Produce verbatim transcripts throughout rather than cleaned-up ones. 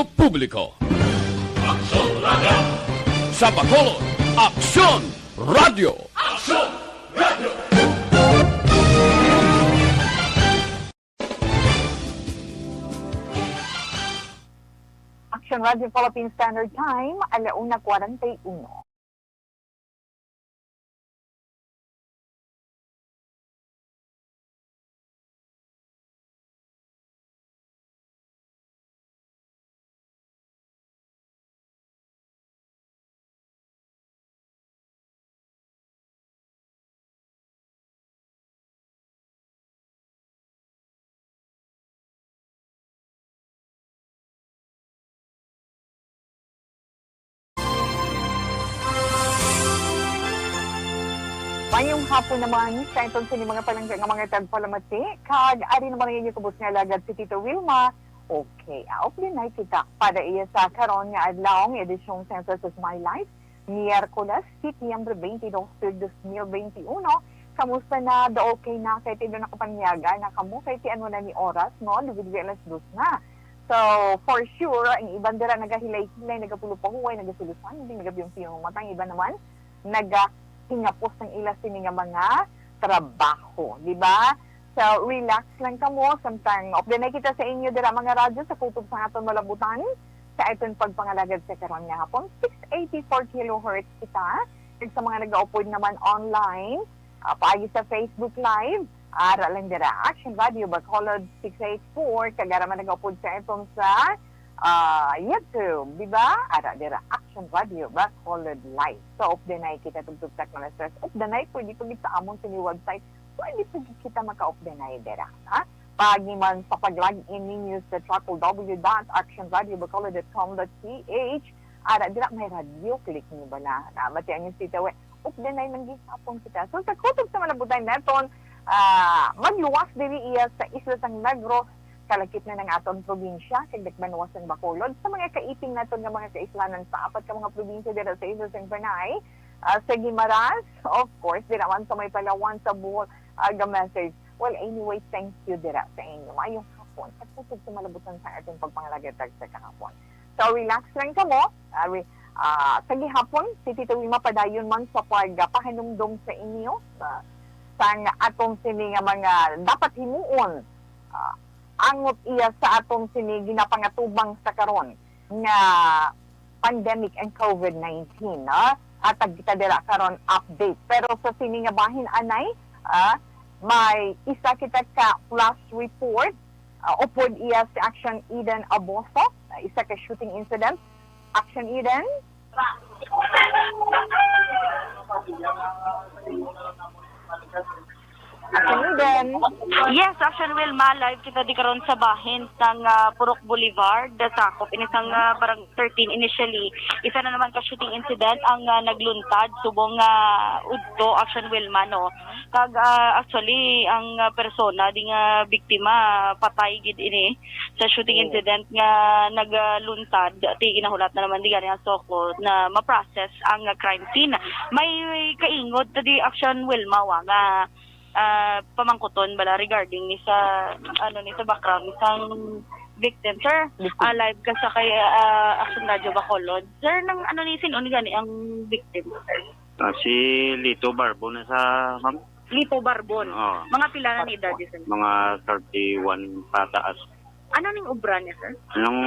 Publiko. Aksyon Radio! Sa Bacolod, Aksyon Radio! Aksyon Radio! Action Radio Philippine Standard Time, ala una kwarenta y uno. Mayong hapon naman sa aton sini mga palangga nga mga tagpalamati, kag ari naman ang inyo kubos nga alagad si Tito Wilma. Okay, ah, update na kita para iya sa karon nga adlaw nga edisyong Census is My Life, Miyerkules, Setyembre twenty-two, dos mil twenty-one. Kamusta na? Do okay na? Kay tilo na kapanyaga na kamo? Kay ti ano na ni oras, no? Dugid alas dos na. So, for sure, ang iban dira nagahilay-hilay, nagapulo-pahuway, nagasulusang, hindi nagabiyong-biyong mata. Ang iban naman, nagahingapos ang ila sini nga mga trabaho, di ba? So, relax lang kamo. Samtang update na kita sa inyo dira, mga radyo, sa kutob sa aton malabutan, sa aton pagpangalagad sa karon nga hapon, six eighty-four kilohertz kita. Kag sa mga nagaupod naman online, ah, paagi sa Facebook Live, ara lang dira, Action Radio Bacolod six eight four, kag ara man nagaupod sa aton sa, ah, YouTube, di ba? Ara dira, Action Radio Bacolod Live. So, updanay kita tugtugtak na stress. Updanay, pwede pa gid sa amon sini website. Pwede pa gid kita maka-updanay dira, ha? Paagi man sa pag-log in ninyo sa triple W dot action radio bacolod dot com dot P H, ara dira may radyo, click niyo bala. Namati ang sitio, eh. Updanay man gihapon kita. So, sa kutob sa malabutan naton, ah, magluwas diri iya sa isla sang Negros, kalakip na ng aton probinsya, kag nagmanuwas sang Bacolod. Sa mga kaiping naton nga mga kaislanan sa apat ka mga probinsya dira sa isla sang Panay, ah, sa Guimaras, of course, dira man sa may Palawan, sa Bohol, ah, ga message. Well, anyway, thank you dira sa inyo. Mayong hapon. Sa kutob sa malabutan sa aton pagpangalagad sa kahapon. So, relax lang kamo. Ah, re-, ah, sa gihapon, si Tito Wilma padayon man sa pagpahanumdom sa inyo, ah, sang atong sini nga mga dapat himuon, ah, angot iya sa atong sini ginapangatubang sa karon nga pandemic and COVID nineteen, no? Hatag kita dira karon update. Pero sa sini nga bahin anay, ah, may isa kita ka flash report, ah, upod iya si Action Eden Aboso, ah, isa ka shooting incident. Action Eden? Action Eden? Yes, Action Wilma, live kita di karon sa bahin sang, ah, Purok Boulevard, sakop ini sang, ah, Barangay thirteen initially. Isa na naman ka shooting incident ang, ah, nagluntad subong, ah, udto, Action Wilma, no? Kag, ah, actually, ang, ah, persona di nga biktima, patay gid ini sa shooting Oo. incident nga nagluntad, ti ginahulat na naman di gani ang SOCO na ma-process ang, ah, crime scene. May kaingot ta di, Action Wilma, wa, nga, ah, pamangkuton bala regarding ni sa, ano, ni sa background ni sang victim, sir. Victim. Ah, live ka sa kay, ah, Action Radio Bacolod. Sir, nang ano ni, sin-o ni gani ang victim, sir? Ah, si Lito Barbon na sa, ma'am. Lito Barbon. Oo. Mga pila na ni edad, sir? Mga thirty-one pataas. Ano ning obra niya, sir? Anong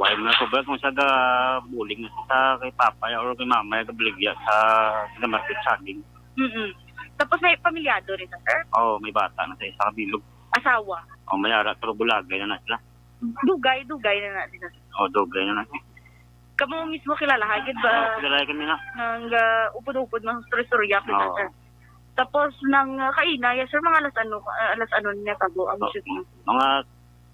wild na sobra kung sa ga-buling na sa kay papa ya or kay mama ya gabaligya sa, sa market saging. Mm-mm. Tapos may pamilyado rin, sir? Oo, may bata na sa isa kabilog. Asawa? Oh, may ara, pero bulagay na na sila. Dugay, dugay na na din, sir. Oh, dugay na na. Kamo mismo kilala, ha, gid ba? Oh, kilala kami na. Nang, ah, upod-upod, mga istorya-istorya kita, Oo. sir. Tapos, nang, ah, kaina, yes, sir, mga alas ano, ah, alas ano niya tago ang Oh, shooting? mga,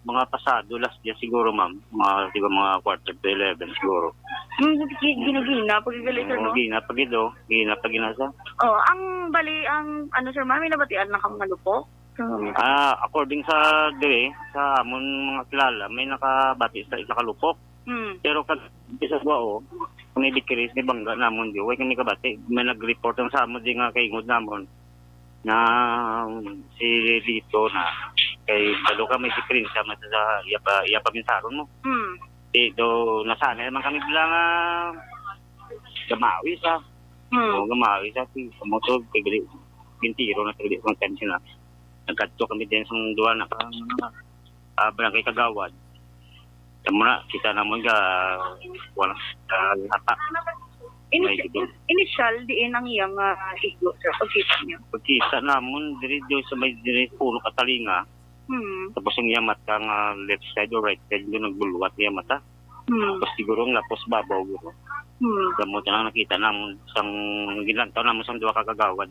mga pasado, last year siguro, ma'am. Mga, di ba, mga quarter to eleven siguro. Hmm, gi-, ginagina, pag gali, sir, Oo, no? gina, pag ido, gina, pag gina, sir. Oh, ang bali, ang, ano, sir, ma'am, may nabatian na kang malupok? So, Ah, according sa dire, sa amon mga kilala, may nakabati sa isa ka lupok. Hmm. Pero kag bisag wa, oh, kung may bikris, may bangga namon di, way kami kabati. May nag-report lang sa amon di nga kaingod namon na, um, si Lito na kay balo ka may diferensya man sa iya pa, iya pa mensaron mo. Hmm. Di do, nasanay naman kami bilang, ah, gamawi sa. Hmm. Oo, gamawi sa. Di, sa motor, kay gali, bintiro na sa gali, kung time sila. Nagkadto kami din sa duwa na, ah, ah, barangay Kagawad. Tamo na, kita namon ka, wala, ah, lata. Ini-, May gitong. Initial, diin ang iyang, ah, igo, sir, pagkita niya? Pagkita namon, diri do sa may, diri, puno ka talinga. Hmm. Tapos ang iya mata nga left side o right side, doon nagbulwat niya mata. Hmm. Tapos siguro ang lapos babaw, guro. Hmm. Gamot na lang nakita namon sang, ginlantaw namon sang duha ka kagawad.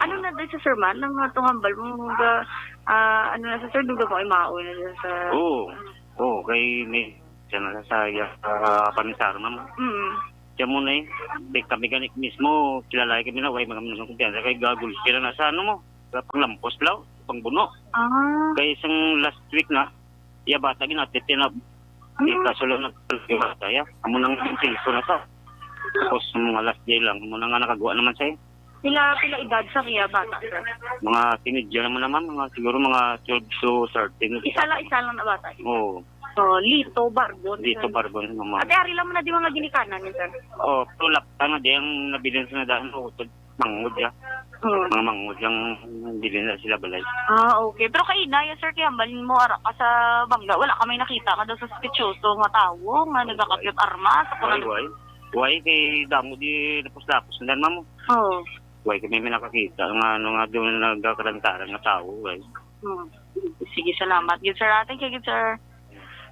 Ano na doon sa sir man? Ang atong hambal mo, mga, ah, ano na sa sir, duga mo ay mao na doon sa Oo. Oo, kay may, siya na sa, sa, ah, panisar, ma'am. Mm. Siya mo na eh. Di kami gani mismo, kilala kami na, way mga mga kumpiyansa, kay gagol sila na sa ano mo, sa panglampos law, pangbuno. Ah. Kay isang last week na, iya bata, ginatiti na, di Mm. kaso lang nag-, yung bata, ya. Amo nang priso na sa. Tapos, mga last day lang, amo na nga nakagawa naman siya eh. Pila, pila edad sa iya bata, sir? Mga teenager naman naman, mga, siguro mga twelve to thirteen. Isa lang, isa lang na bata? Oo. Oh, Lito Barbon, Lito sir. Barbon, ma'am. Ate, ari lang mo na di mga ginikanan niya, sir? Oh, tulak ka na di ang nabilin sa nadaan, oh, tud-, manghod ya. Hmm. Mga manghod yang bilin na sila balay. Ah, okay. Pero kaina ya, sir, kay hambal mo ara ka sa bangga, wala ka may nakita nga daw suspitsoso nga tawo nga Why, nagakapyot armas? Why, why? Why kay damo di lapos-lapos, ndan, ma'am? Oo. Why kami may nakakita nga ano nga doon nagkakalantaran nga tawo, why? Hmm. Sige, salamat gid, sir. Ah, thank you gid, sir.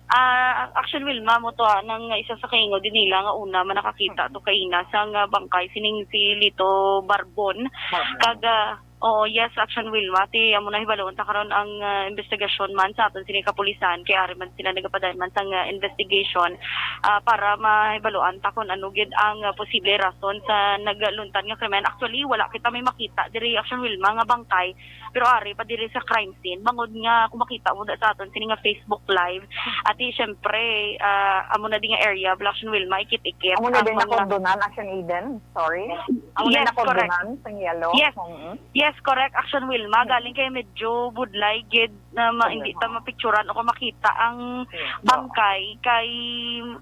Ah, Action Wilma, mo to, ah, nang isa sa kaingo din nila nga una man nakakita to kaina sa nga bangkay sining si Lito Barbon. Barbon. Kag, ah, oo, yes, Action Wilma, ti amo na hibaluon ta karon ang, ah, investigasyon man sa aton sini kapulisan kay ari man sila nagapadayon man sang, ah, investigation, ah, para mahibaluan ta kung ano gid ang, ah, posible rason sa nagluntad nga krimen. Actually, wala kita may makita diri, Action Wilma, nga bangkay. Pero ari pa diri sa crime scene, bangod nga kung makita mo da sa aton sini nga Facebook Live, ati, syempre, ah, amo na di nga area, Black Action Wilma, ikit-ikit Amo na ang din mga nakordonan, Action Eden? Sorry? Amo na Yes, nakordonan correct. Sang yellow? Yes. Mm-mm. Yes, correct, Action Wilma. Mm. Galing kay medyo budlay gid na ma-, Correct. Hindi ta mapicturan o kung makita ang Yes. Bangkay kay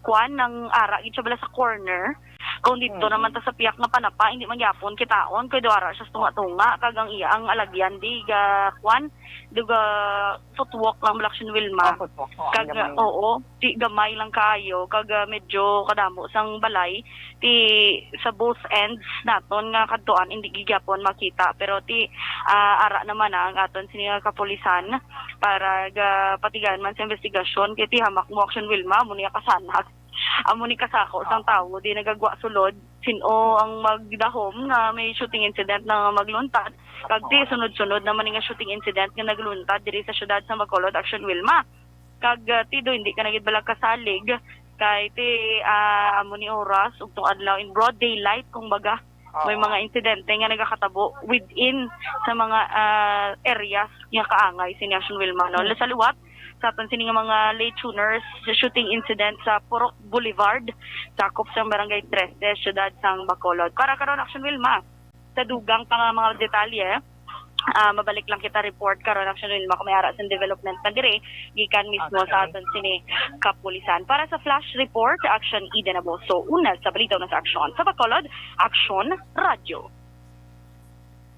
kuan, nang ara gid siya bala sa corner. Kung dito Mm. naman ta sa piyak nga panapa, hindi man gyapon kitaon kay duara siya sa tunga-tunga, kag ang iya, ang alagyan di ga, kwan, di ga footwalk lang, Black Action Wilma. Oh, footwalk, oh, ang Kag, gamay. Oo, di gamay lang kaayo, kag, ah, medyo kadamo sang balay, ti sa both ends naton nga kadtuan, hindi gyapon makita. Pero ti, ah, ara naman na ang aton sini nga kapulisan para ga patigayon man sa investigasyon, kay ti hamak mo, Action Wilma, mo niya kasanag. Amo ni kasako sang tawo di nagagwa sulod, sin-o ang magdahom nga may shooting incident na magluntad, kag di sunod-sunod naman ni nga shooting incident nga nagluntad diri sa siyudad sa Bacolod, Action Wilma. Kag, ah, ti do hindi ka na gid bala kasalig kay ti, ah, amo ni oras ug tong adlaw in broad daylight, kumbaga. May Oo. mga insidente nga nagakatabo within sa mga, ah, areas nga kaangay sini Action Wilma, no? Hmm. Sa liwat, sa aton sini nga mga late tuners, sa shooting incident sa Purok Boulevard, sakop sa Barangay Trese, siyudad sang Bacolod. Para karon, Action Wilma, sa dugang pa nga mga detalye, ah, mabalik lang kita report karon, Action Wilma, kung may ara sang development na diri, gikan mismo Okay. sa aton sini kapulisan. Para sa flash report, Action Eden Aboso, una sa balita, una sa aksyon. Sa Bacolod, Action Radyo.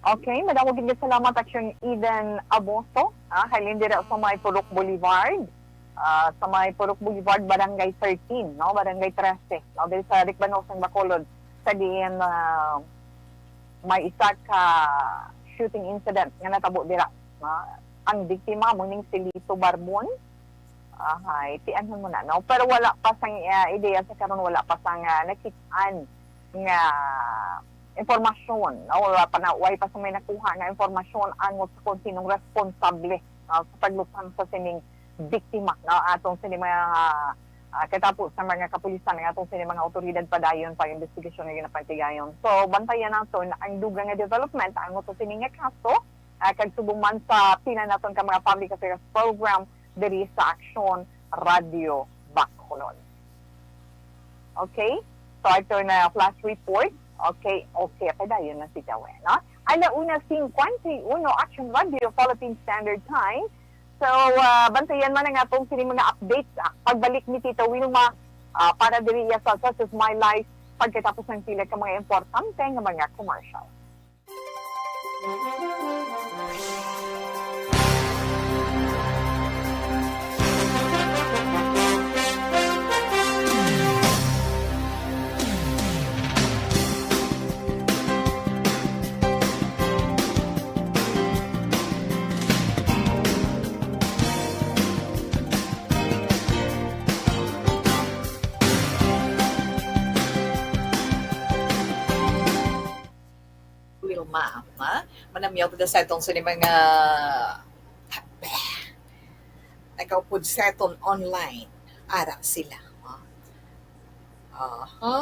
Okay, madamo gid nga salamat, Action Eden Aboso. Ah, halin dira sa may Purok Boulevard. Ah, sa may Purok Boulevard, Barangay thirteen, no? Barangay trese, no? Diri sa Ricbanosang Bacolod, sa diin, ah, may isa ka shooting incident nga natabo dira, no? Ang biktima mo ning si Lito Barbon. Ahay, tianhon mo na, no? Pero wala pa sang, ah, ideya sa karon, wala pa sang, ah, nakit-an nga impormasyon, no? Wala pa na, way pa sa may nakuha nga impormasyon angot sa kung sinong responsable, no, sa paglutang sa sining biktima, no? Atong sini mga, ah, katapo sa mga kapulisan, ang atong sini mga awtoridad padayon pag investigasyon nga ginapatigayon. So, bantayan naton ang dugang nga development angot sa sini nga kaso, ah, kag subong man sa pila naton ka mga public affairs program diri sa Aksyon Radio Bacolod. Okay? So, ito na flash report. Okay, okay, padayon na si Jawe, no? Ala una cincuenta y uno, Action Radio, Philippine Standard Time, So, ah, bantayan man ang atong sini mga updates, ah, pagbalik ni Tita Wilma, ah, para diri iya sa This Is My Life, pagkatapos ng pila ka mga importante nga mga commercial. Wilma, ha? Manamyaw ta sa atong sa mga nagaupod sa aton online. Ara sila, ha? Aha.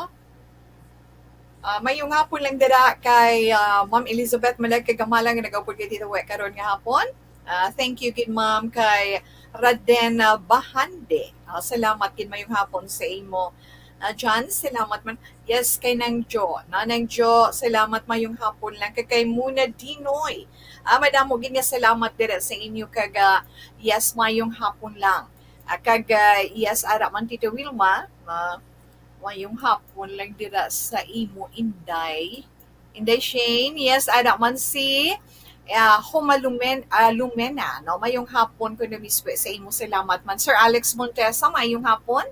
Ah, mayong hapon lang dira kay, ah, Ma'am Elizabeth Malag kay Gamala nga nagaupod kay Tita We karon nga hapon. Ah, thank you gid, ma'am, kay Raden, ah, Bahande. Ah, salamat gid, mayong hapon sa imo. Ah, John, salamat man. Yes, kay Nang Jo. Na, Nang Jo, salamat, mayong hapon lang. Kay, kay Muna Dinoy. Ah, madamo gid nga salamat dira sa inyo kag, ah, yes, mayong hapon lang. Ah, kag, ah, yes, ara man, Tita Wilma, ah, mayong hapon lang dira sa imo, Inday. Inday Shane, yes, ara man si, ah, Homa Lumen-, ah, Lumena, no? Mayong hapon ko na miswe sa imo. Salamat man. Sir Alex Montesa, mayong hapon.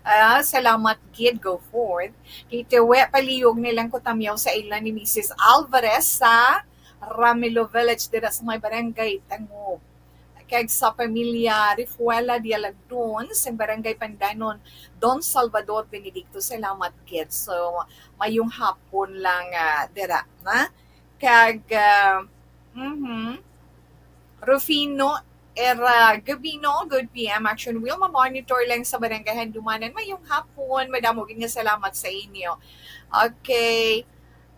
Ah, salamat gid, go forth. Tita We, palihog nilang kutamyaw sa ila ni Missus Alvarez sa Ramilo Village, dira sa may barangay Tangob. Kag sa pamilya Rifuela de Aladon, sa barangay Pandanon, Don Salvador Benedicto, salamat gid. So, mayong hapon lang, ah, dira, na? Kag, ah, mhm. Rufino Era Gabino, good P M. Action Wilma, monitor lang sa Barangay Handumanan. Mayong hapon, madamo gid nga salamat sa inyo. Okay.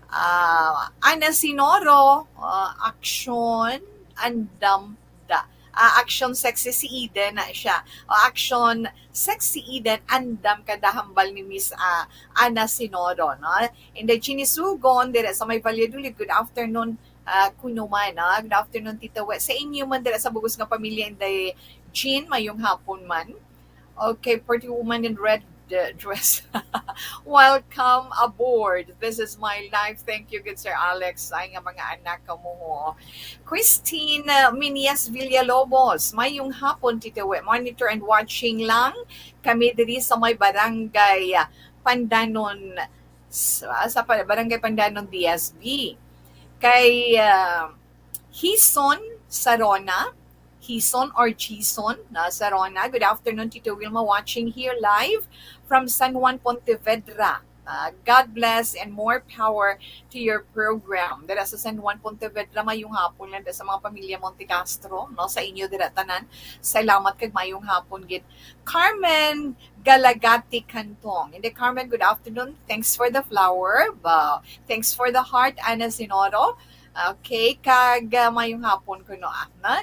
Ah, Ana Sinoro, ah, action, andam da. Ah, action sexy si Eden na siya. Ah, action sexy Eden, andam ka da hambal ni Miss, ah, Ana Sinoro, no? And then, Chinisugon, dire sa may Valladolid, good afternoon, ah, kuno man, no? Good afternoon, Tita We. Sa inyo man, dire sa bugos nga pamilya, Inday Jean, mayong hapon man. Okay, pretty woman in red, uh, dress. Welcome aboard. This is my life. Thank you, good Sir Alex. Ay nga mga anak ka mo, ho. Christine, uh, Minias Villalobos, mayong hapon, Tita We. Monitor and watching lang kami diri sa may barangay, uh, Pandanon, sa, sa pa-, barangay Pandanon D S B. Kay, uh, Hison Sarona, Hison or Chison na Sarona. Good afternoon, Tito Wilma, watching here live from San Juan, Pontevedra. Uh, God bless and more power to your program. Dira sa San Juan, Pontevedra, mayong hapon lang sa mga pamilya Montecastro, no? Sa inyo dira tanan, salamat kag mayong hapon gid. Carmen Galagati Cantong. Hindi, Carmen, good afternoon. Thanks for the flower. Ba, thanks for the heart, Ana Sinoro. Okay, kag, uh, mayong hapon kuno, ah, na?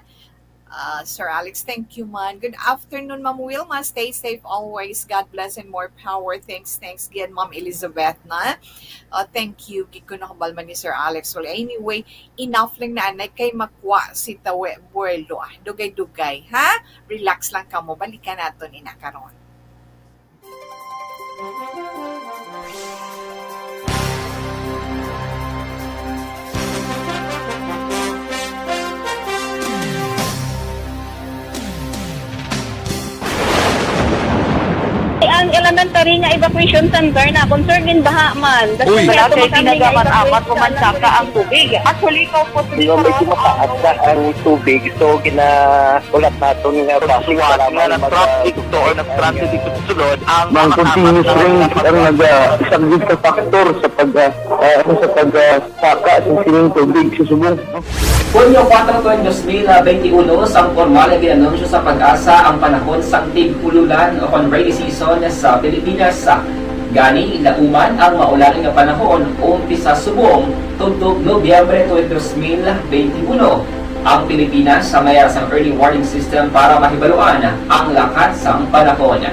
Uh, Sir Alex, thank you man. Good afternoon, Ma'am Wilma. Stay safe always. God bless and more power. Thanks, thanks again, Ma'am Elizabeth, na? Uh, thank you. Gid ko nakabal man ni Sir Alex. Well, anyway, enough lang na anay kay makwa si Tawe Buelo. Ah, dugay-dugay, ha? Relax lang kamo. Balikan naton ina karon. Ang elementary nga evacuation center na concern din baha man. Uy. Wala kay pinagaman amat ko man saka ang tubig. Actually, ikaw po. Di ba, medyo mataas na ang tubig, so gina- Ulat naton nga bus. Suwat nga nag-traffic to or nag-traffic to sulod ang mga continuous rain ang nagasaglit sa factor sa pag, ah, ah, ano, sa pag, ah, saka sa sining tubig sa subong. Hunyo kuwatro, dos mil benti uno, sang pormal nga ginanunsyo sa PAGASA ang panahon sang tig-ululan o kon rainy season sa Pilipinas. Gani, lauman ang maulan nga panahon umpisa subong tubtob Nobyembre twenty, dos mil benti uno. Ang Pilipinas sa may ara sang early warning system para mahibaluan ang lakat sang panahon.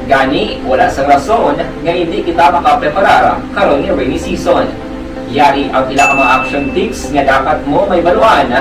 Gani, wala sang rason nga hindi kita makapreparar karon nga rainy season. Yari ang pila ka mga action tips nga dapat mo mahibaluan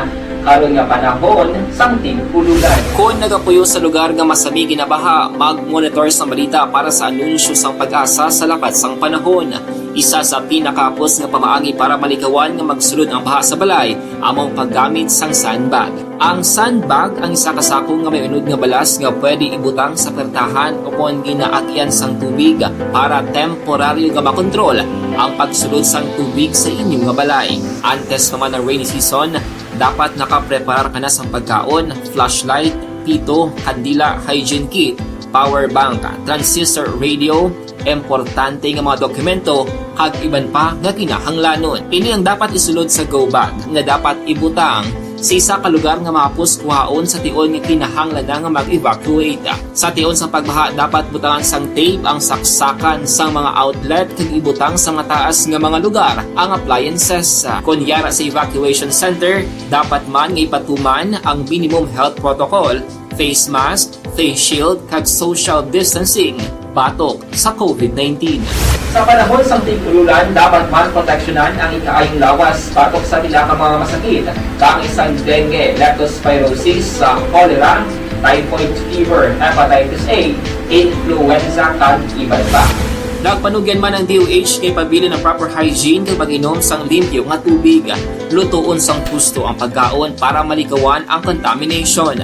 karon nga panahon sang tig-ululan. Kon nagapuyo sa lugar nga masami ginabaha, mag-monitor sang balita para sa anunsyo sang PAGASA sa lakat sang panahon. Isa sa pinakahapos nga pamaagi para malikawan nga magsulod ang baha sa balay amo ang paggamit sang sandbag. Ang sandbag ang isa ka sako nga may unod nga balas nga pwede ibutang sa pertahan o kon ginaagyan sang tubig para temporaryo nga makontrol ang pagsulod sang tubig sa inyo nga balay. Antes pa man ang rainy season, dapat nakapreparar ka na sang pagkaon, flashlight, pito, kandila, hygiene kit, power bank, transistor radio, importante nga mga dokumento, kag iban pa nga kinahanglanon. Ini ang dapat isulod sa go bag nga dapat ibutang sa isa ka lugar nga mahapos kuhaon sa tion nga kinahanglan na nga mag-evacuate. Sa tion sang pagbaha, dapat butangan sang tape ang saksakan sang mga outlet kag ibutang sa mataas nga mga lugar ang appliances. Kon yara sa evacuation center, dapat man nga ipatuman ang minimum health protocol, face mask, face shield, kag social distancing batok sa COVID nineteen. Sa panahon sang tig-ululan, dapat man proteksyonan ang ikaayong lawas batok sa pila ka mga masakit, kaangay sang dengue, leptospirosis, sa cholera, typhoid fever, hepatitis A, influenza, kag iban pa. Nagpanugyan man ang D O H nga ipabilin ang proper hygiene kag pag-inom sang limpyo nga tubig. Lutoon sang husto ang pagkaon para malikawan ang contamination.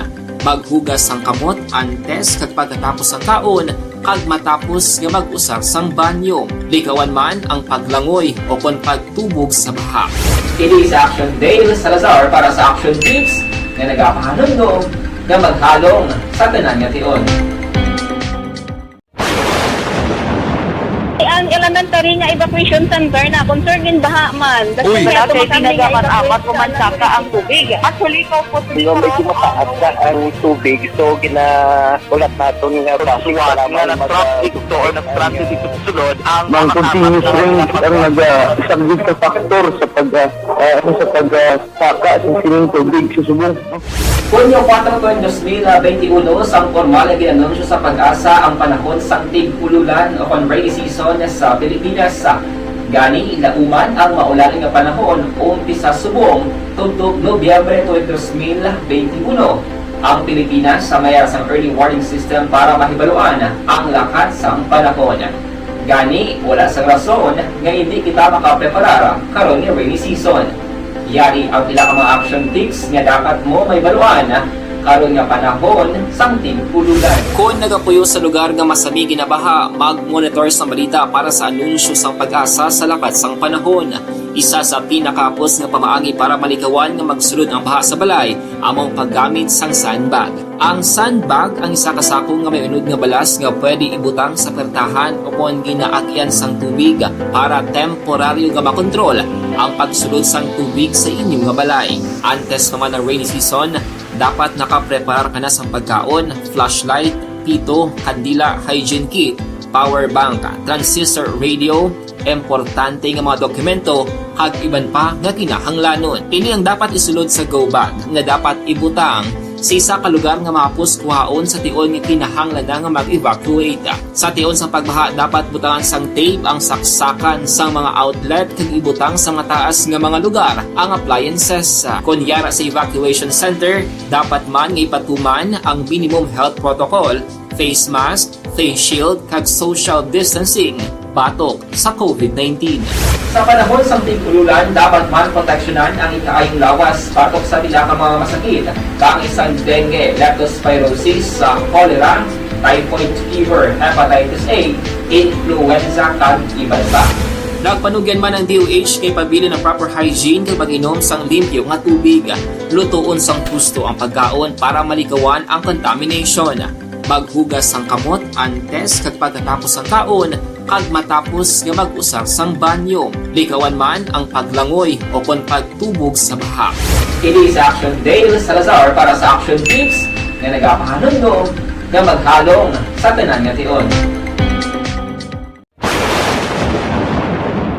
Maghugas sang kamot antes kag pagkatapos sang kaon kag matapos nga mag-usar sang banyo. Likawan man ang paglangoy o kon pagtubog sa baha. Kini si Action Dale Salazar para sa Action Tips nga nagapahanumdom nga maghalong sa tanan nga tion. Ang elementary nga evacuation center na concern gin baha man. Uy! Wala kay tinaga man amat o mansaka ang tubig. Actually, kaupos ni Pero medyo mataas na ang tubig, so ginaulat naton nga basi Suwat wala nga man mag- nag-traffic to or nag-transit dito sa sulod, ang Mang mga continuous tapat na rain ang nag-, ah, isang big factor sa pag, ah, ah, ano, sa pag, ah, saka sa sining tubig sa subong. Hunyo kuwatro, dos mil benti uno, sang pormal nga gin-anunsyo sa PAGASA ang panahon sang tig-ululan o kon rainy season sa Pilipinas. Gani, lauman ang maulan nga panahon umpisa subong tubtob Nobyembre tuig dos mil benti uno. Ang Pilipinas may ara sang early warning system para mahibaluan ang lakat sang panahon. Gani, wala sang rason nga indi kita makapreparar karon nga rainy season. Yari ang pila ka mga action tips nga dapat mo mahibaluan karon nga panahon sang tig-ululan. Kon nagapuyo sa lugar nga masami ginabaha, mag-monitor sang balita para sa anunsyo sang PAGASA sa lakat sang panahon. Isa sa pinakahapos nga pamaagi para malikawan nga magsulod ang baha sa balay amo ang paggamit sang sandbag. Ang sandbag ang isa ka sako nga may unod nga balas nga pwede ibutang sa pertahan o kon ginaagyan sang tubig para temporaryo nga makontrol ang pagsulod sang tubig sa inyo nga balay. Antes pa man ang rainy season, dapat nakapreparar ka na sang pagkaon, flashlight, pito, kandila, hygiene kit, power bank, transistor radio, importante nga mga dokumento, kag iban pa nga kinahanglanon. Ini ang dapat isulod sa go bag nga dapat ibutang sa isa ka lugar nga mahapos kuhaon sa tion nga kinahanglan na nga mag-evacuate. Sa tion sang pagbaha, dapat butangan sang tape ang saksakan sang mga outlet kag ibutang sa mataas nga mga lugar ang appliances. Kon yara sa evacuation center, dapat man nga ipatuman ang minimum health protocol, face mask, face shield, kag social distancing batok sa COVID nineteen. Sa panahon sang tig-ululan, dapat man proteksyonan ang ikaayong lawas batok sa pila ka mga masakit, kaangay sang dengue, leptospirosis, sa cholera, typhoid fever, hepatitis A, influenza, kag iban pa. Nagpanugyan man ang D O H nga ipabilin ang proper hygiene kag pag-inom sang limpyo nga tubig. Lutoon sang husto ang pagkaon para malikawan ang contamination. Maghugas sang kamot antes kag pagkatapos sang kaon kag matapos nga mag-usar sang banyo. Likawan man ang paglangoy o kon pagtubog sa baha. Kini si Action Dale Salazar para sa Action Tips nga nagapahanumdom nga maghalong sa tanan nga tion.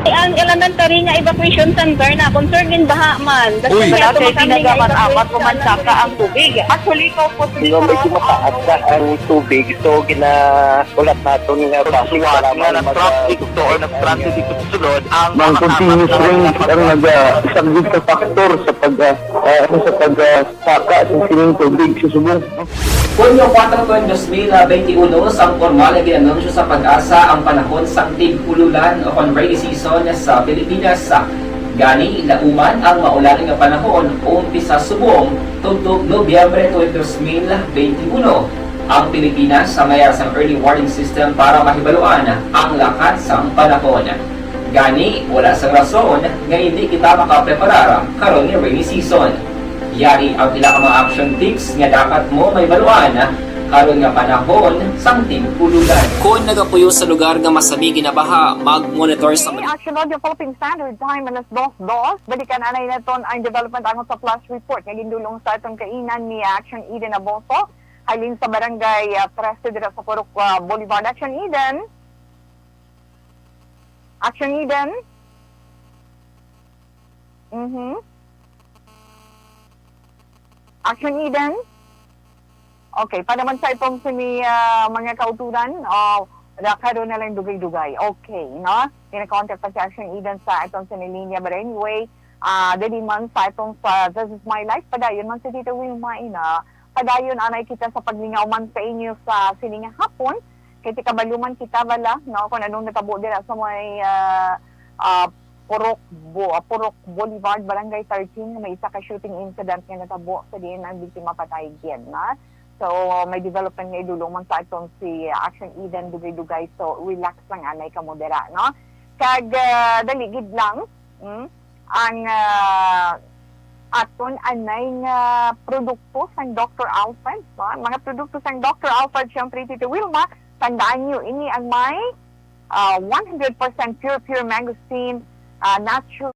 Ang Tanan tari nga evacuation center na, concern gid baha man. Uy. Wala kay tinaga man, amat ko man saka ang tubig. Actually, ko po. Di ba, medyo mataas na ang tubig, so ginaulat naton nga basic nga na-stranded dito or na-stranded dito sa sulod ang mga continuous rain ang naga-, isa gid ka factor sa pag, ah, ah, ano, sa pag, ah, saka sa sining tubig sa subong. Hunyo kuwatro, tuig dos mil benti uno, sang pormal nga gin-anunsyo sa PAGASA ang panahon sang tig-ululan o kon rainy season sa Pilipinas. Gani, lauman ang maulan nga panahon umpisa subong tubtob Nobyembre tuig dos mil benti uno. Ang Pilipinas, sa may ara sang early warning system para mahibaluan ang lakat sang panahon. Gani, wala sang rason nga indi kita makapreparar karon nga rainy season. Yari ang pila ka mga action tips nga dapat mo mahibaluan karon nga panahon sang tig-ululan. Kon nagapuyo sa lugar nga masami ginabaha, mag-monitor sa. Okay, Action Audio Philippine Standard Time, alas dos dos. Balikan anay naton ang development angot sa flash report nga gindulong sa aton kainan ni Action Eden Aboso, halin sa Barangay, ah, Trece dira sa Purok, ah, Boulevard. Action Eden. Action Eden. Mhm. Action Eden. Okay, para man sa itong sini, ah, mga kauturan, o, ra-, karon na lang dugay-dugay. Okay, no? Gina-contact pa si Action Eden sa itong sini linya. But anyway, ah, dali man sa itong sa This Is My Life, padayon man si Tita Wilma, ina. Padayon anay kita sa paglingaw man sa inyo sa sini nga hapon. Kay ti kabalo man kita bala, no, kung anong natabo dira sa may, ah, ah, Purok Bo-, ah, Purok Boulevard, Barangay thirteen, nga may isa ka shooting incident nga natabo sa diin ang biktima patay gid, na. So, may development nga idulong man sa aton si Action Eden dugay-dugay. So, relax lang anay kamo dira, no? Kag, ah, dali gid lang, mm, ang, ah, aton anay nga produkto sang Doctor Alfred, no? Ang mga produkto sang Doctor Alfred, syempre, Tito Wilma, tandaan nyo, ini ang may, ah, one hundred percent pure, pure mangosteen, ah, natural.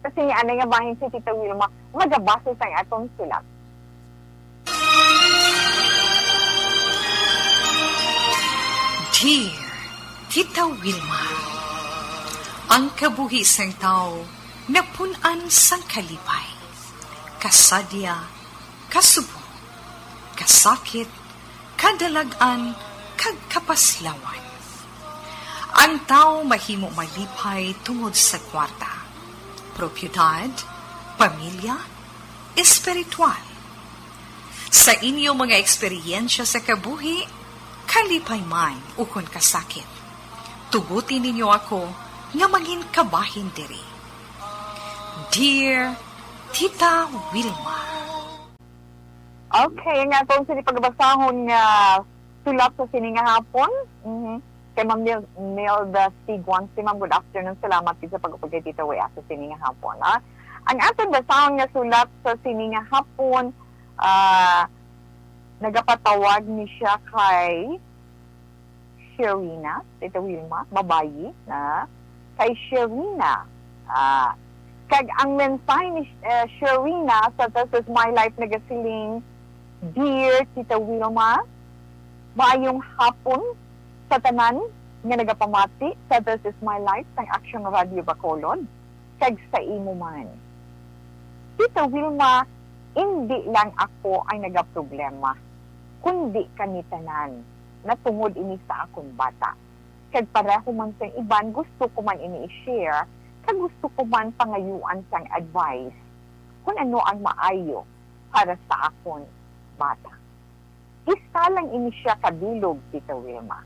Sa sini anay nga bahin si Tita Wilma, magabase sang aton sulat. Dear Tita Wilma, ang kabuhi sang tawo napun-an sang kalipay, kasadya, kasubo, kasakit, kadalag-an, kag kapaslawan. Ang tawo mahimo malipay tungod sa kwarta, propiedad, pamilya, espiritual. Sa inyo mga eksperyensya sa kabuhi, kalipay man ukon kasakit, tuguti ninyo ako nga mangin kabahin diri. Dear Tita Wilma. Okay, nga atong sini pagbasahon nga sulat sa sini nga hapon. Mhm. Kay Ma'am Mil-, Milda C. Guansi, Ma'am, good afternoon. Salamat gid sa pag-upod kay Tita Wea sa sini nga hapon, ha? Ang aton basahon nga sulat sa sini nga hapon, ah, nagapatawag ni siya kay Sherina, Tita Wilma, babayi na kay Sherina. Ah, kag ang mensahe ni, eh, Sherina sa This Is My Life nagasiling, "Dear Tita Wilma, maayong hapon sa tanan nga nagapamati sa This Is My Life sang Action Radio Bacolod, kag sa imo man. Tita Wilma, indi lang ako ang nagaproblema, kundi kami tanan, na tungod ini sa akon bata. Kag pareho man sang iban, gusto ko man ini i-share, kag gusto ko man pangayuan sang advice kung ano ang maayo para sa akon bata. Isa lang ini sia ka bilog, Tita Wilma,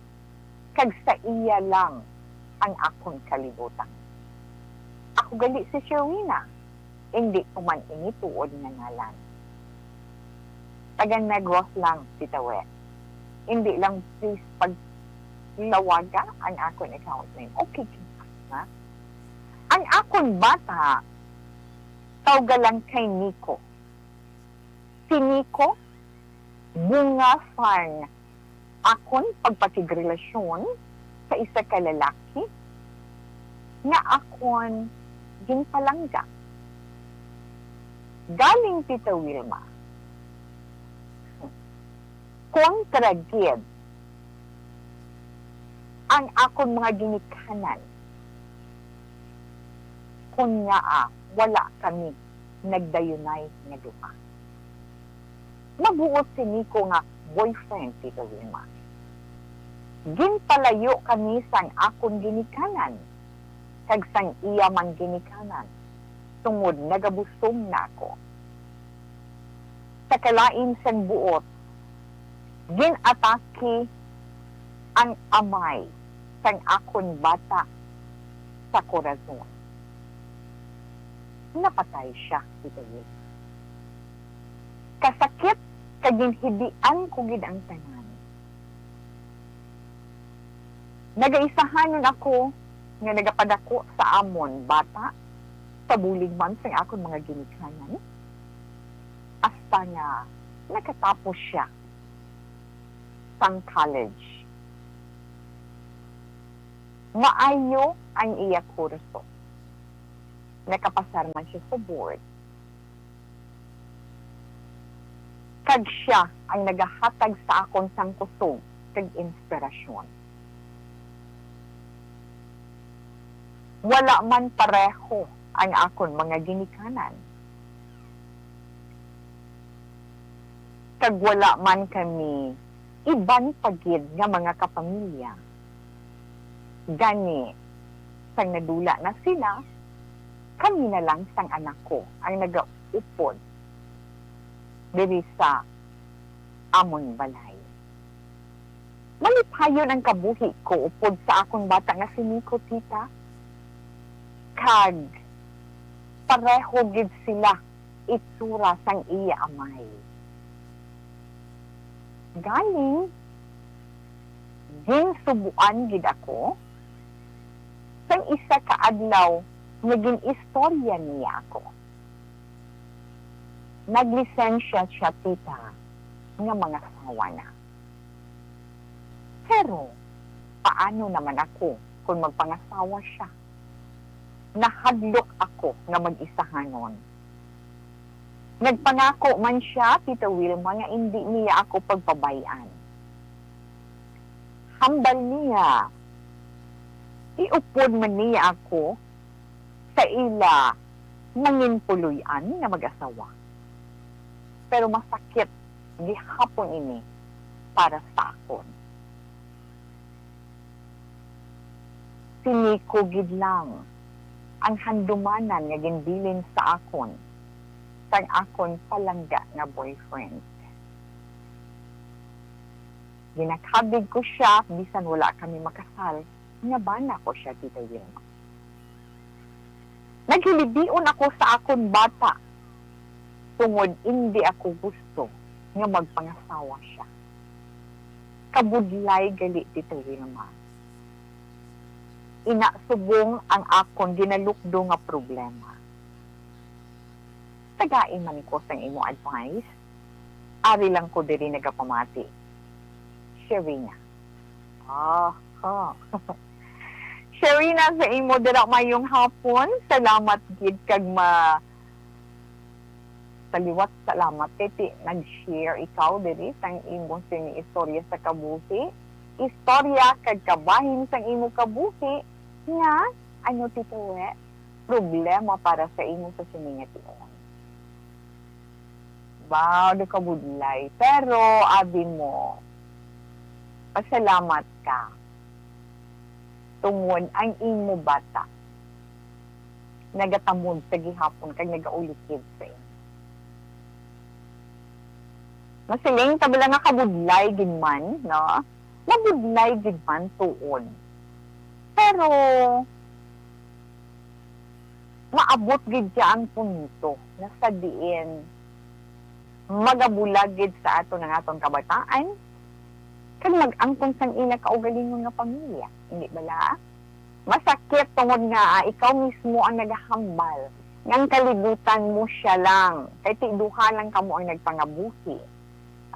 kag sa iya lang ang akon kalibutan. Ako gali si Sherwina, indi ko man ini tuod nga ngalan. Taga Negros lang, Tita We. Indi lang, please, paglawaga ang akon account name. Okay, ha? Ang akon bata, tawga lang kay Nico. Si Nico, bunga sang akon pagpakigrelasyon sa isa ka lalaki nga akon ginpalangga. Galing, Tita Wilma, kontra gid ang akon mga ginikanan kon ngaa wala kami nagdayunay nga duha. Mabuot si Nico nga boyfriend, Tita Wilma. Ginpalayo kami sang akon ginikanan kag sang iya man ginikanan tungod nagabusong na ako. Sa kalain sang buot, gin-atake ang amay sang akon bata sa Corazon. Napatay sia, Tita Wilma. Kasakit kag ginhibian ko gid ang tanan. Nagaisahanon ako nga nagapadako sa amon bata, sa bulig man sang akon mga ginikanan, hasta nga nakatapos sia sang college. Maayo ang iya kurso. Nakapasar man sia sa board. Kag sia ang nagahatag sa akon sang kusog kag inspirasyon. Wala man pareho ang akon mga ginikanan, kag wala man kami iban pa gid nga mga kapamilya. Gani, sang nadula na sila, kami na lang sang anak ko ang nagaupod diri sa amon balay. Malipayon ang kabuhi ko upod sa akon bata nga si Nico, tita. Kag pareho gid sila itsura sang iya amay. Gani, ginsubuan gid ako sang isa ka adlaw nga gin-istorya niya ako. Naglisensya sia, tita, nga mangasawa na. Pero paano naman ako kon magpangasawa sia? Nahadlok ako nga mag-isahanon. Nagpangako man sia, Tita Wilma, nga indi niya ako pagpabay-an. Hambal niya, iupod man niya ako sa ila manginpuloy-an nga mag-asawa. Pero masakit gihapon ini para sa akon. Si Nico gid lang ang handumanan nga ginbilin sa akon sang akon palangga nga boyfriend. Ginakabig ko sia bisan wala kami makasal, nga bana ko sia, Tita Wilma. Naghilibion ako sa akon bata tungod indi ako gusto nga magpangasawa sia. Kabudlay gali, Tita Wilma. Ina, subong ang akon ginalukdo nga problema. Tagai man ko sang imo advice. Ari lang ko diri nagapamati. Sherina. Aha. Sherina, sa imo dira, mayong hapon. Salamat gid kag ma-, sa liwat salamat kay ti-, nag-share ikaw diri sang imo sini istorya sa kabuhi. Istorya kag kabahin sang imo kabuhi nga, ano, Tito We, problema para sa imo sa sini nga tion. Wow, do kabudlay. Pero, abi mo, pasalamat ka. Tungod ang imo bata nagatamod sa gihapon kag nagaulikid sa imo. Masiling ta bala nga kabudlay gid man, no? Mabudlay gid man tuod. Pero, maabot gid siya ang punto na sa diin magabulag gid sa aton ang aton kabataan kag mag-angkon sang ila kaugalingon nga pamilya, hindi bala? Masakit tungod nga, ah, ikaw mismo ang nagahambal nga ang kalibutan mo sia lang, kay ti duha lang kamo ang nagpangabuhi.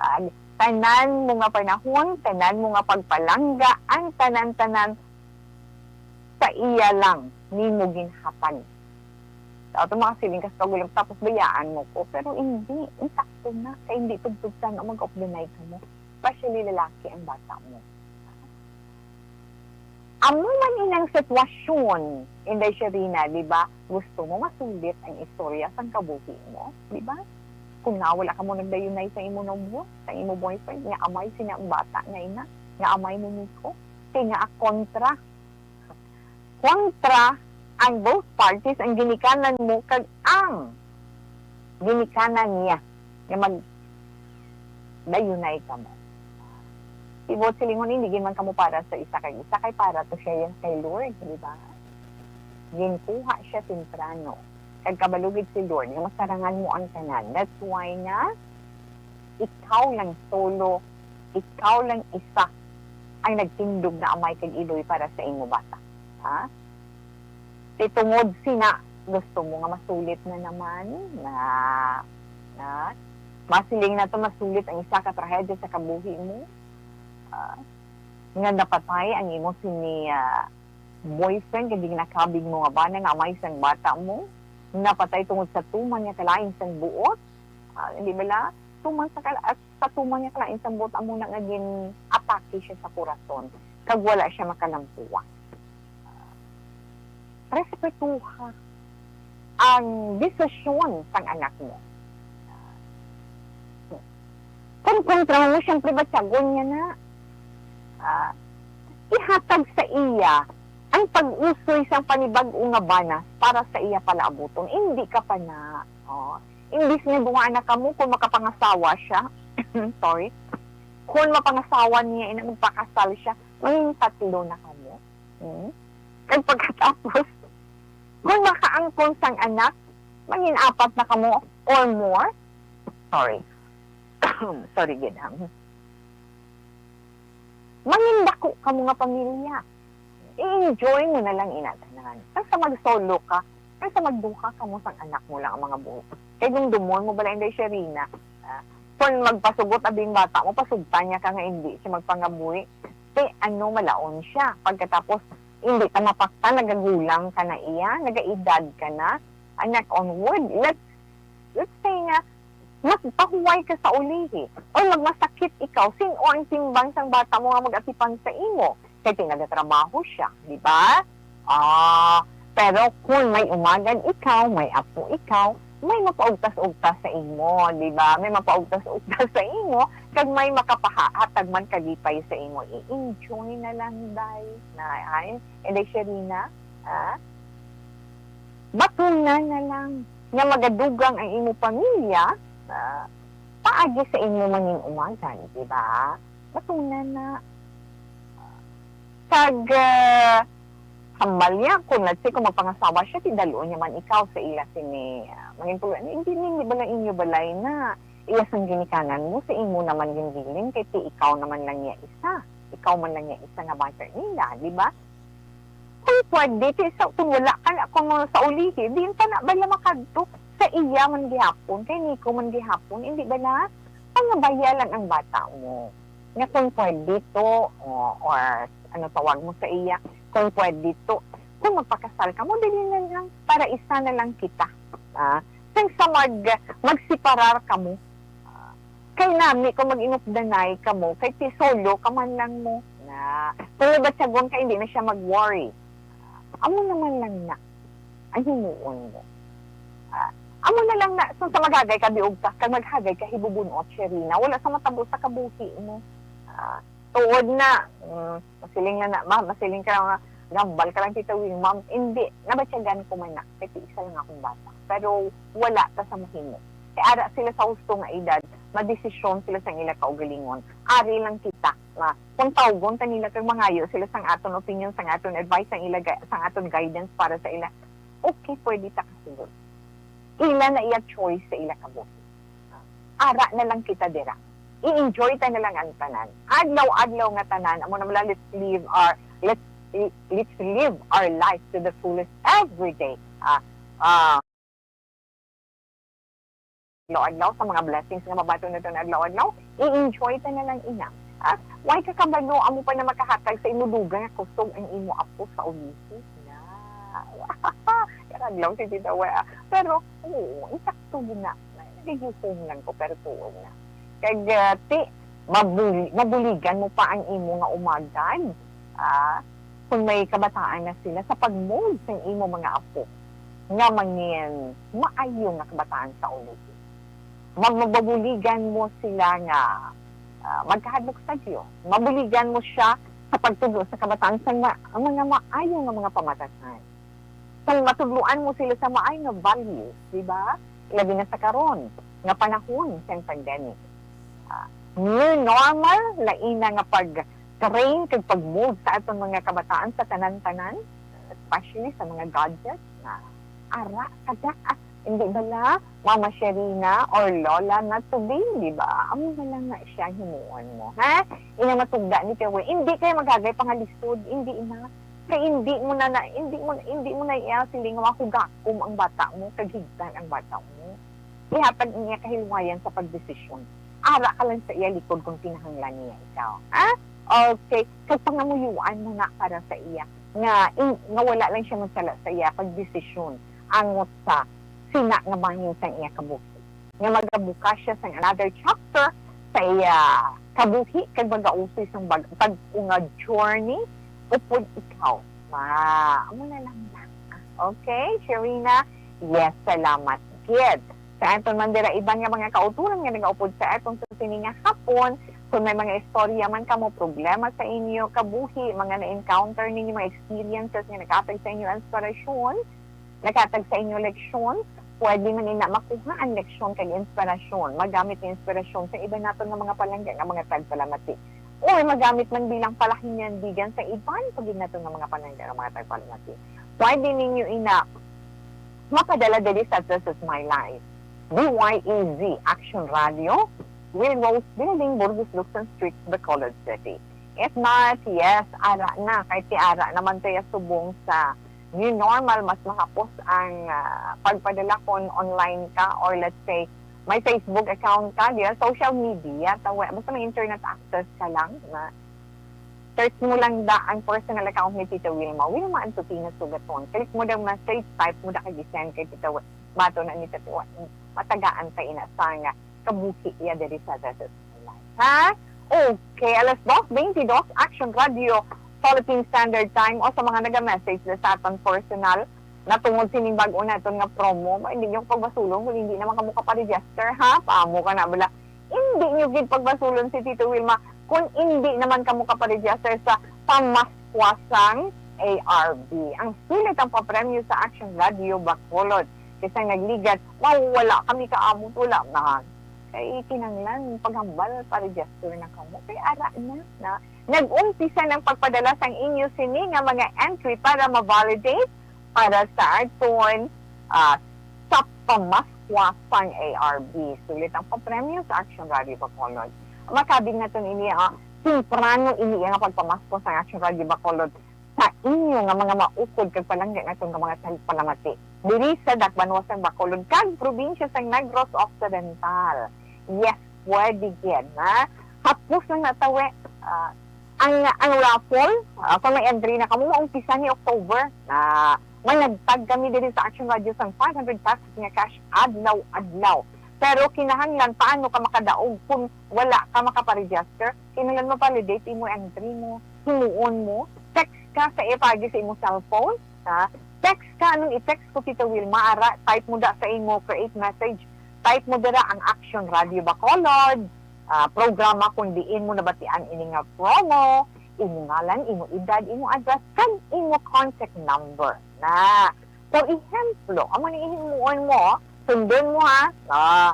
Ah, tanan mo nga panahon, tanan mo nga pagpalangga, ang tanan-tanan sa iya lang nimo ginhatag. Sa ato mga siling kas kagulang, tapos bayaan mo ko, pero hindi, insakto na, kay hindi tugtog sa nga mag-updanay ka mo, especially lalaki ang bata mo. Amo man inang sitwasyon, Inday Sherina, di ba? Gusto mo masulit ang istorya sang kabuhi mo, di ba? Kung nga wala ka mo nagdayunay sa imo nobyo, sa imo boyfriend, nga amay sina ang bata nga ina, nga amay ni Nico, kay nga kontra. Kontra ang both parties, ang ginikanan mo kag ang ginikanan niya nga mag-, dayunay kamo. Tibuot silingon, hindi gid man kamo para sa isa kag isa, kay para to siya yan kay Lord, di ba? Ginkuha siya temprano. Kag kabalo gid si Lord nga masarangan mo ang tanan. That's why nga ikaw lang solo, ikaw lang isa ang nagtindog na amay kag iloy para sa imo bata. Ha? Kay tungod sina, gusto mo nga masulit na naman, na, na, masiling nato masulit ang isa ka trahedya sa kabuhi mo, ah, nga napatay ang imo sini, ah, boyfriend, kag ginakabig mo nga bana nga amay sang bata mo, napatay tungod sa tuman nga kalain sang buot, ah, hindi bala? Tuman sa kala-, sa tuman nga kalain sang buot, amo na nga gin-atake siya sa korason, kag wala siya makalampuwa. Respetuha ang desisyon sang anak mo. Kung kontra mo, siyempre, batyagon niya na. Ah, ihatag sa iya ang pag-usoy sang panibag-o nga bana para sa iya palaabuton. Hindi ka pa na. Oh. Imbis nga duha na kamo, kung makapangasawa siya, sorry, kung mapangasawa niya, ina, magpakasal siya, maging tatlo na kamo. Hmm? Kag pagkatapos, kung makaangkon sang anak, mangin-apat na kamo or more. Sorry. Sorry, gid, ha. Mangindako kamo nga pamilya. I-enjoy mo na lang ina tanan. Basta mag-solo ka, basta magduha kamo sang anak mo lang ang mga buhi. Kay dumdumon mo bala, Inday Sherina, ah, kung magpasugot abi ang bata mo, pasugtan niya ka nga hindi siya magpangabuhi. Kay ano, malaon siya. Pagkatapos, hindi ta mapaktan, nagagulang ka na iya, nagaedad ka na, and knock on wood, let's, let's say nga, magpahuway ka sa ulihi, or magmasakit ikaw, sin-o ang timbang sang bata mo nga mag-atipang sa imo? Kay nagatrabaho siya, di ba? Ah, pero kung may umagad ikaw, may apo ikaw, may mapaugtas-ugtas sa imo, di ba? May mapaugtas-ugtas sa imo, kag may makapahatag man kalipay sa imo. I-enjoy na lang, day. Na, ay, Inday Sherina, ah? Batuna na lang nga magadugang ang imo pamilya, ah, paagi sa imo mangin umagad, di ba? Batuna na. Kag, ah, hambal niya, kung let's say, kung magpangasawa siya, tidalon niya man ikaw sa ila sini, ah, mangin tulo, hindi, hindi bala inyo balay na iya sang ginikanan mo, sa imo naman ginbilin, kay ti ikaw naman lang niya isa. Ikaw man lang niya isa nga bata nila, di ba? Kung pwede, ti sa, kung wala ka na, kung sa ulihi, di ka na bala makadto sa iya man gihapon, kay Nico man gihapon, hindi bala? Pangabaya lang ang bata mo. Nga kung pwede to, o, or ano tawag mo sa iya, kung pwede to, kung magpakasal ka mo, dili na lang, para isa na lang kita. Ah, kaysa mag, magsiparar ka mo. Ah, kay nami kung mag-inupdanay ka mo, kay ti solo ka man lang mo. Na, kung mabatyagon ka, hindi na siya mag-worry. Amo naman lang na ang himuon mo. Ah, amo na lang na, so, sa maghagay ka, biugtas kag maghagay ka, hibubun-ot, Sherina. Wala sa matabo sa kabuhi mo. Ah, tuod na, mm, masiling na, na ma, masiling ka nga, gambal ka lang, Tita Wing, ma'am. Hindi, nabatyagan ko man na, kay ti isa lang akong bata. Pero wala ta sa mahimo. Kay ara sila sa husto nga edad, madesisyon sila sa ila kaugalingon. Ari lang kita, nga kung tawgon ta nila kag mangayo sila sang aton opinion, sang aton advice, sang ila ga-, sang aton guidance para sa ila, okay, pwede ta kasunod. Ila na iya choice sa ila kabuhi. Ara na lang kita dira. I-enjoy ta na lang ang tanan. Adlaw-adlaw nga tanan, amo na man lang, let's live our, let's, let's live our life to the fullest every day. Ah, ah, adlaw-adlaw, sa mga blessings nga mabaton naton adlaw-adlaw, i-enjoy ta na lang ina. Ah, way ka kabalo, amo pa na makahatag sa imo dugang nga kusog ang imo apo sa ulihi na. Karadlaw si Tita Wea. Pero, oo, insakto gyud na. Nagayuhom lang ko, pero tuo na. Kag, ah, ti, mabuli-, mabuligan mo pa ang imo nga umagad, ah, kung may kabataan na sila sa pag-mold sang imo mga apo nga mangin maayo nga kabataan sa ulihi. Mag-, mabuligan mo sila nga, ah, magkahadlok sa Dios. Mabuligan mo siya sa pagtudlo sa kabataan sa ma-, ang mga maayo nga mga pamatasan. Kung matudloan mo sila sa maayo nga values, di ba? Labi na sa karon nga panahon sang pandemic. Ah, new normal, lain na nga pag-train kag pag-mold sa aton mga kabataan sa tanan-tanan, especially sa mga gadgets na ara kada, ah, hindi bala, Mama Sherina or Lola na to be, di ba? Amo na lang na siya himuon mo, ha? Ina matugda ni Tewe, hindi kay maghagay pangalisod, hindi ina. Kay hindi mo na, na, hindi mo, hindi mo na iya siling nga mahugakom ang bata mo, kag higtan ang bata mo. Ihatag niya kahilwayan sa pagdesisyon. Ara ka lang sa iya likod kung kinahanglan niya ikaw. Ha? Okay. Kag pangamuyuan mo na para sa iya. Nga, in, nga wala lang siya magsala sa iya pagdesisyon. Angot sa sina nga bahin sang iya kabuhi. Nga magabuka siya sang another chapter sa iya kabuhi kag magausoy sang bag-, bag-o nga journey upod ikaw. Ma, amo na lang na. Okay, Sherina? Yes, salamat gid. Sa aton man dira iban nga mga kauturan nga nagaupod sa aton sa sini nga hapon, kung may mga istorya man kamo, problema sa inyo kabuhi, mga na-encounter ninyo, mga experiences nga naghatag sa inyo inspirasyon, naghatag sa inyo leksyon, pwede man ina makuha ang leksyon kag inspirasyon, magamit ang inspirasyon sa iban naton nga mga palangga nga mga tagpalamati, or magamit man bilang palahinyandigan sa iban pa gid naton nga mga palangga nga mga tagpalamati. Pwede ninyo ina mapadala diri sa This Is My Life, D Y A Z Action Radio, Will Rose Building, Burgos Lukson Street, Bacolod City. If not, yes, ara na. Kay ti ara naman tayo subong sa new normal, mas mahapos ang, ah, pagpadala kon online ka, or let's say, may Facebook account ka, diya, social media, tawa, basta may internet access ka lang, na Search mo lang da ang personal account ni Tita Wilma. Wilma Antotina Sugaton. Click mo da message, type mo da kag i-send kay Tita Wi-, bato na ni Tita Wi-, matagaan ta ina sa nga kabuhi iya diri sa Resus Online. Ha? Okay, alas dos bentidós, Action Radio, Philippine Standard Time, o sa mga naga-message na sa aton personal, natungod sining bag-o naton nga promo, ba, hindi niyo pagbasulon kung hindi naman kamo kaparegister, ha? Paamo ka na, bala. Hindi niyo gid pagbasulon si Tito Wilma kung hindi naman kamo kaparegister sa Pamaskwasang A R B. Ang sulit ang papremyo sa Action Radio Bacolod. Kay sa nagligat, mawala kami kaamot, wala na. Kay kinanglan, paghambal, pa-register na kamo. Kay ara na, na. Nag-umpisa ng pagpadala sang inyo sini nga mga entry para ma-validate para sa aton, ah, sa pamaskwasang A R B. Sulit ang papremyo sa Action Radio Bacolod. Makabig naton ini, ah, temprano ini nga pagpamaskwas sang Action Radio Bacolod sa inyo nga mga maukod kag palangga naton nga mga tagpalamati diri sa dakbanwa sang Bacolod kag probinsya sang Negros Occidental. Yes, pwede gid, ha? Hapos lang na tawi, ah, ang, ang raffle, ah, kung may entry na kamo, maumpisa ni October. Ah, managtag kami diri sa Action Radio sang five hundred pesos nga cash adlaw-adlaw. Pero kinahanglan, paano ka makadaog kung wala ka makaparegister? Kinahanglan ma-validate imo entry mo, himuon mo, text ka sa ipagi sa imo cellphone, ha? Text ka, anong i-text ko, Tita Wilma? Ara, type mo da sa imo create message. Type mo dira ang Action Radio Bacolod, ah, programa kung diin mo nabatian ini nga promo, imo ngalan, imo edad, imo address, kag imo contact number. Na, por ehemplo, amo ni himuon mo, sundon mo ha, ah,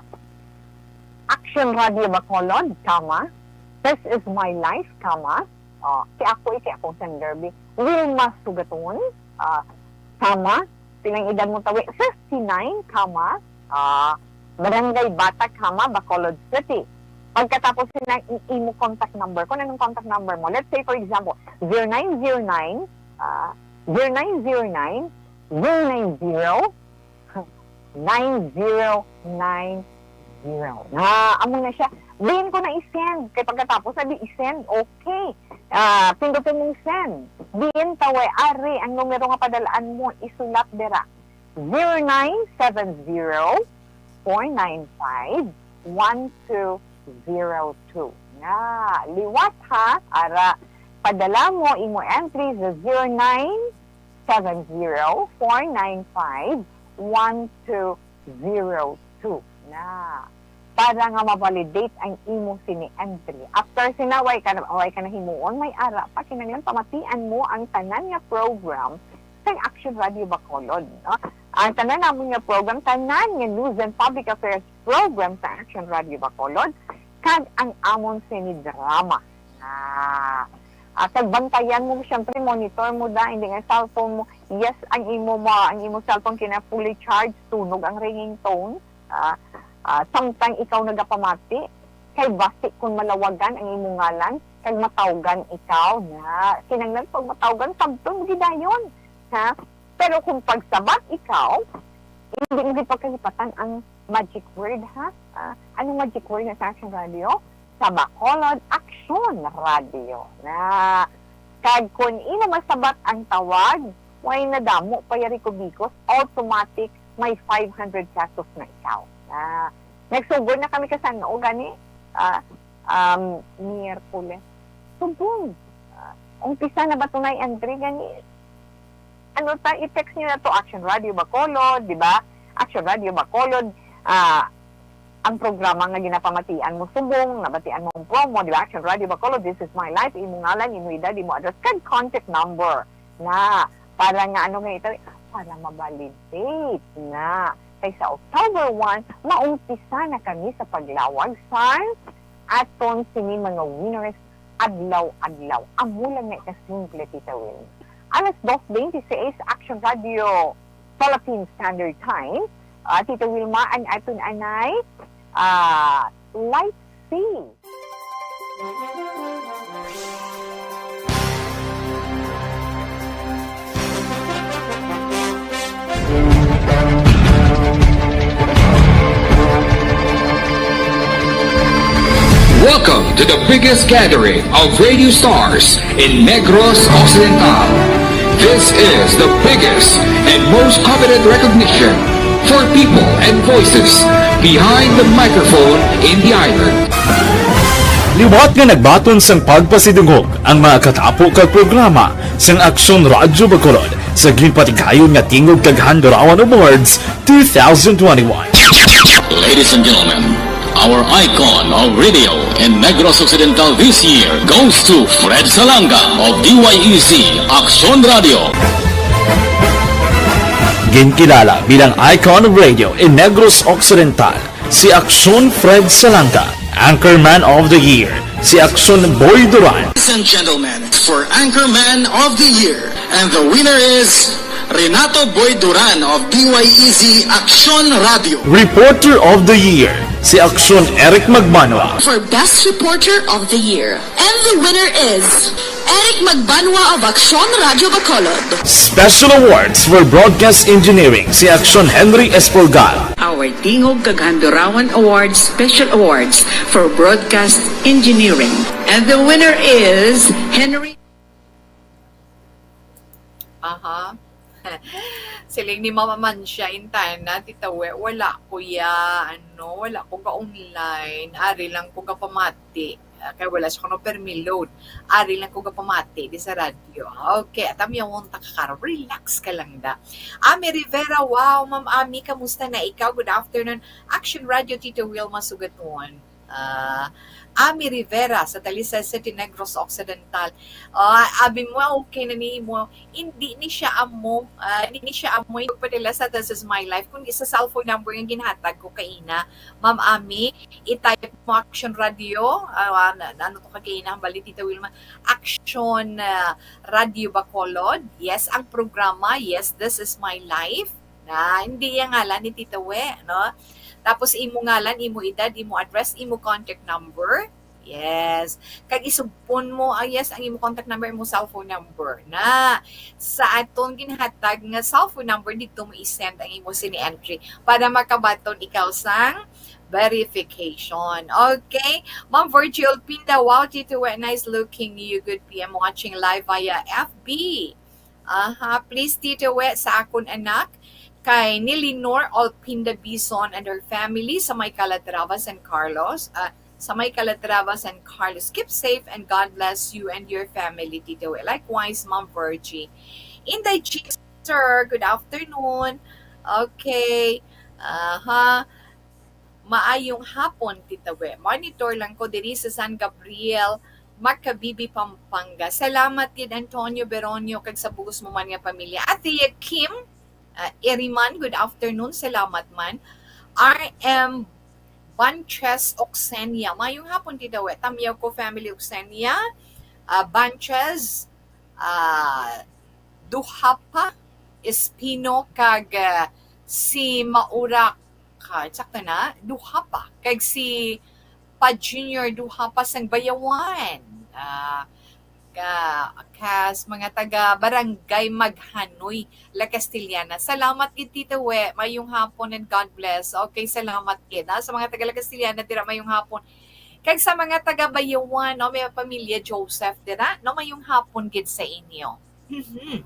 Action Radio Bacolod, comma, This is My Life, comma, ah, si ako, si akong sender bi, Wilma Sugaton, ah, comma, pilang edad mo tawi, fifty-nine, comma, ah, Barangay Bata, comma, Bacolod City. Pagkatapos sina i-, imo contact number, kung anong contact number mo. Let's say, for example, zero nine zero nine, ah, zero nine zero nine, zero nine zero, nine zero nine zero. Na, amo na siya. Diin ko na i-send. Kay pagkatapos na di i-send, okay. Ah, pindutin mong send. Diin taway, ari, ang numero nga padalaan mo, isulat dira. Zero nine seven zero, four nine five, one two zero two. Na, liwat ha, ara, padala mo imo entry sa zero nine seven zero, four nine five, one two zero two. Na, para nga ma-validate ang imo sini entry. After sina, way ka na, way ka na himuon, may ara pa, kinahanglan pamatian mo ang tanan nga program sang Action Radio Bacolod, no? Ang tanan namon nga program, tanan nga news and public affairs program sa Action Radio Bacolod, kag ang amon sini drama. Ah, ah, kag bantayan mo, syempre, monitor mo da, hindi nga cellphone mo. Yes, ang imo ma-, ang imo cellphone kina fully charged, tunog ang ringing tone. Ah, ah, samtang ikaw nagapamati, kay basi kung malawagan ang imo ngalan, kag matawgan ikaw, na kinanglan pag matawgan, sabton mo gidayon, ha? Pero kung pagsabat ikaw, hindi mo gid pagkalipatan ang magic word, ha? Ah, anong magic word na sa Action Radio? Sa Bacolod Action Radio. Na, kag kung imo masabat ang tawag, way nadamo pa yari kubikos, automatic may five hundred pesos na ikaw. Na, nagsugod na kami ka san-o gani, ah, um, Miyerkules. Subong. Ah, umpisa na ba tunay, Andre, gani? Ano ta, i-text niyo na to, Action Radio Bacolod, di ba? Action Radio Bacolod, ah, ang programa nga ginapamatian mo subong, nabatian mo ang promo, di ba? Action Radio Bacolod, This Is My Life, imo ngalan, imo edad, imo address, kag contact number na para nga ano nga ito, para ma-validate na. Kay sa October one, maumpisa na kami sa paglawag sa aton sini mga winners adlaw-adlaw. Amo lang nga kasimple, Tita Wilma. Alas dos bente seis, Action Radio, Philippine Standard Time. Ah, Tita Wilma, ang aton anay, ah, Light C. Welcome The biggest gathering of radio stars in Negros Occidental. This is the biggest and most coveted recognition for people and voices behind the microphone in the island. Liwat nga nagbaton sang pagpasidungog ang mga katapo kag programa sang Aksyon Radyo Bacolod sa ginpatigayon nga Tingog kag Handurawan Awards two thousand twenty-one. Ladies and gentlemen, our icon of radio in Negros Occidental this year goes to Fred Salanga of D Y E Z Aksyon Radio. Ginkilala bilang icon of radio in Negros Occidental si Aksyon Fred Salanga, Anchorman of the Year si Aksyon Boy Duran. Ladies and gentlemen, for Anchorman of the Year, and the winner is Renato Boy Duran of D Y E Z Aksyon Radio. Reporter of the Year si Aksyon Eric Magbanwa. For Best Reporter of the Year, and the winner is Eric Magbanwa of Aksyon Radio Bacolod. Special Awards for Broadcast Engineering si Aksyon Henry Espolgar. Our Tingog kag Handurawan Awards Special Awards for Broadcast Engineering. And the winner is Henry. Aha. Siling ni Mama Mansya, intana, Tita We, wala ko ya, ano, wala ko ga-online. Ari lang ko gapamati. Ah, kay wala siya kuno permi load. Ari lang ko gapamati di sa radyo. Okay, at amyawon ta ka karon. Relax ka lang da. Ami Rivera, wow, Ma'am Ami, kamusta na ikaw? Good afternoon. Action Radio, Tito Wilma Sugaton. Ah, Ami Rivera sa Talisay City, Negros Occidental. Ah, abi mo, okay na ni mo. Hindi ni siya amo, ah, hindi ni siya amo yung padala sa This Is My Life, kundi sa cellphone number nga ginhatag ko kaina, Ma'am Ami. I-type mo Action Radio, ah, na, na, ano to ka kaina, hambal ni Tita Wilma, Action, ah, Radio Bacolod. Yes, ang programa, yes, This Is My Life. Na, hindi yung ngalan ni Tita We, no? Tapos imo ngalan, imo edad, imo address, imo contact number. Yes. Kag isugpon mo, ah, yes, ang imo contact number, imo cellphone number. Na, sa aton ginhatag nga cellphone number, dito mo i-send ang imo sini entry para makabaton ikaw sang verification. Okay? Ma'am Virgil Pinda, wow, Tito We, nice looking you. Good P M watching live via F B. Aha, please, Tito We, sa akon anak, kay ni Lenore Olpinda Bison and her family sa may Calatrava, San Carlos. Ah, sa may Calatrava, San Carlos. Keep safe and God bless you and your family, Tito We. Likewise, Ma'am Virgie. Inday Chicks, sir, good afternoon. Okay. Aha. Maayong hapon, Tita We. Monitor lang ko diri sa San Gabriel, Macabibi, Pampanga. Salamat gid, Antonio Beronio, kag sa bugos mo man nga pamilya. Ate Kim, ah, Eriman, good afternoon. Salamat man. R M Banches Oxenia. Mayong hapon, Tita We. Tamyaw ko family Oxenia. Ah, Banches, ah, duha pa, Espino, kag, ah, si Maura ka, sakto na, duha pa. Kag si Pa Junior, duha pa sang Bayawan. Ah, ka, kas mga taga Barangay Maghanoy, La Castellana. Salamat gid, Tita We. Mayong hapon and God bless. Okay, salamat gid, ha, sa mga taga La Castellana dira, mayong hapon. Kag sa mga taga Bayawan, no, may pamilya Joseph dira, no, mayong hapon gid sa inyo. Mhm.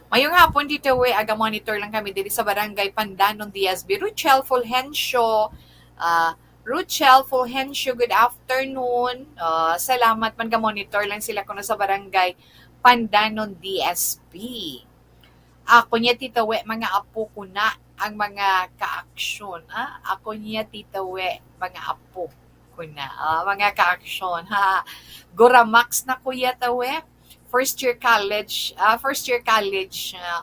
Mayong hapon, Tito We. Aga-monitor lang kami diri sa Barangay Pandanon, D S B. Ruchel Fulgencio, ah, Ruchel Fulgencio, good afternoon. Ah, salamat man, ga-monitor lang sila kuno sa Barangay Pandanon, D S B. Ako niya, Tito We, mga apo ko na ang mga kaaksyon, ah. Ako niya, Tito We, mga apo ko na, ah, mga kaaksyon, ha. Goramax na, Kuya Tawe. First year college, ah, first year college, ah,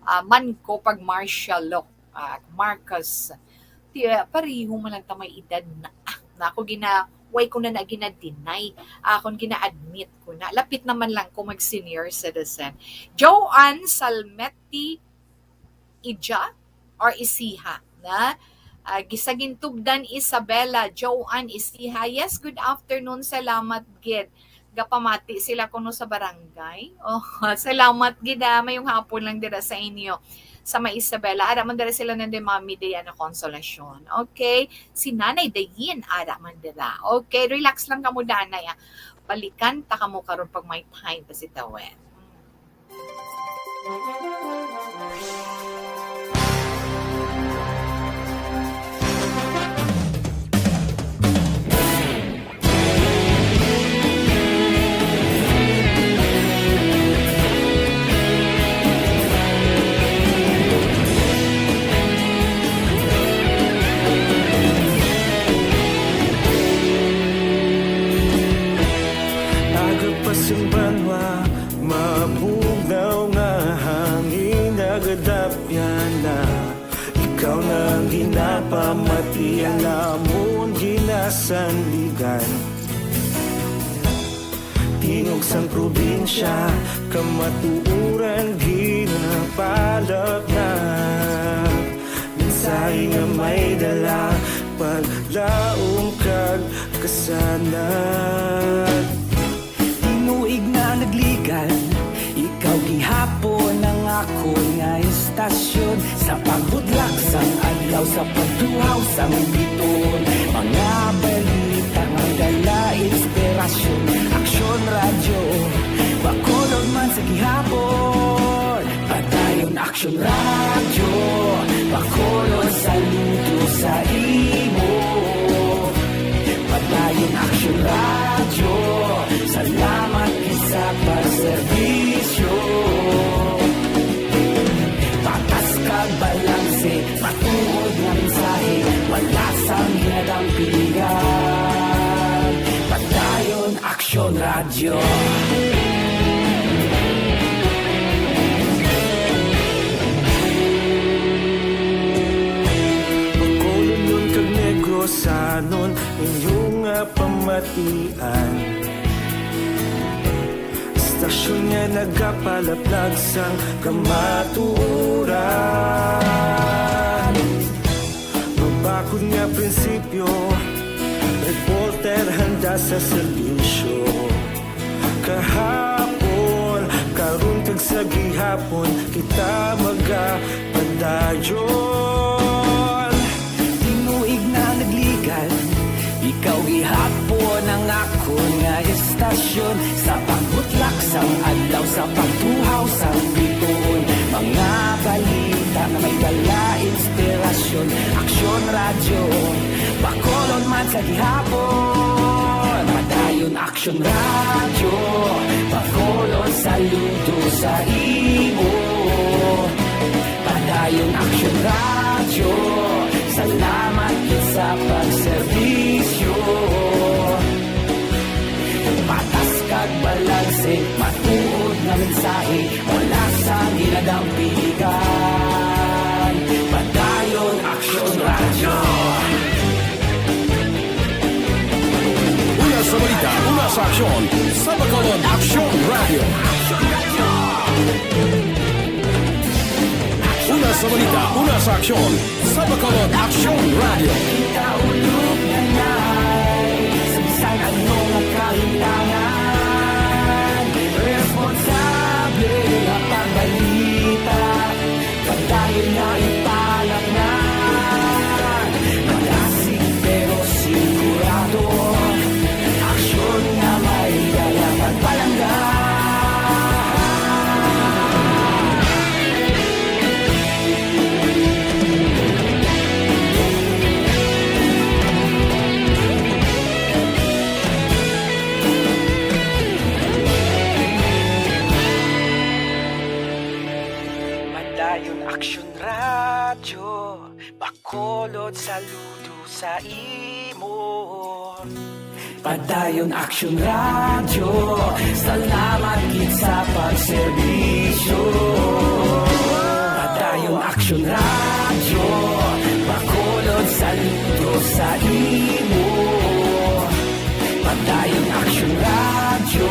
ah, man ko pag martial law, ah, Marcos. Ti, ah, pareho man lang ta may edad na. Ah, na ako gina, way ko na na gina-deny. Akon gina-admit ko na. Lapit naman lang ko mag-senior citizen. Joanne Salmeti Ija or Isiha na, ah, Gisagintugdan Isabela, Joanne Isiha. Yes, good afternoon. Salamat gid. Gapamati sila kuno sa barangay. Oh, salamat gid, ah. Mayong hapon lang dira sa inyo. sa may Isabela. Ara man dira sila nandoy, Mami Diana Consolacion. Okay? Si Nanay Dayin, ara man dira. Okay, relax lang kamo, danay, ah. Balikan ta kamo karon pag may time pa si Tawet. Agap pa sing banwa, mabugnaw nga hangin, nagadapyan na. Ikaw na ang ginapamati, ang amon ginasandigan. Tingog sang probinsya, kamatuoran ginapalapnap. Mensahe nga may dala, paglaom kag kasanag. Tinuig na nagligan, ikaw gihapon ang akon nga istasyon. Sa pagbudlak sang adlaw, sa pagtuhaw sang bituon, mga balita nga dala inspirasyon. Aksyon Radyo, Bacolod man sa gihapon. Padayon Aksyon Radyo, Bacolod, saludo sa imo. Padayon Aksyon Radyo, salamat gid sa pagserbisyo. Patas kag balanse, matuod nga mensahe, wala sang ginadampigan. Padayon Aksyon Radyo. Bacolodnon kag Negrosanon, inyo nga pamatian. Istasyon nga nagapalaplag sang kamatuoran. Mabakod nga prinsipyo, reporter handa sa serbisyo. Kahapon, karon kag sa gihapon, kita magapadayon. Tinuig na nagligan, ikaw gihapon ang akon nga istasyon. Sa pagbutlak sang adlaw, sa pagtuhaw sang bituon, mga balita nga may dala inspirasyon. Aksyon Radyo, Bacolod man sa gihapon. Padayon Aksyon Radyo, Bacolod, saludo sa imo. Padayon Aksyon Radyo, salamat gid sa pagserbisyo. Patas kag balanse, matuod nga mensahe, wala sang ginadampigan. Padayon Aksyon Radyo. Una sa balita, una sa aksyon, sa Bacolod Aksyon Radyo. Una sa balita, una sa aksyon, sa Bacolod Aksyon Radyo. Kita ulog na nai, sa bisan ano nga kahintangan, responsable nga pagbalita, padayon nga ipalatnan. Magasig pero sigurado, aksyon nga may dala pagpalangga. Padayon Aksyon Radyo, Bacolod, saludo sa imo. Padayon Aksyon Radyo, salamat gid sa pagserbisyo. Padayon Aksyon Radyo, Bacolod, saludo sa imo. Padayon Aksyon Radyo,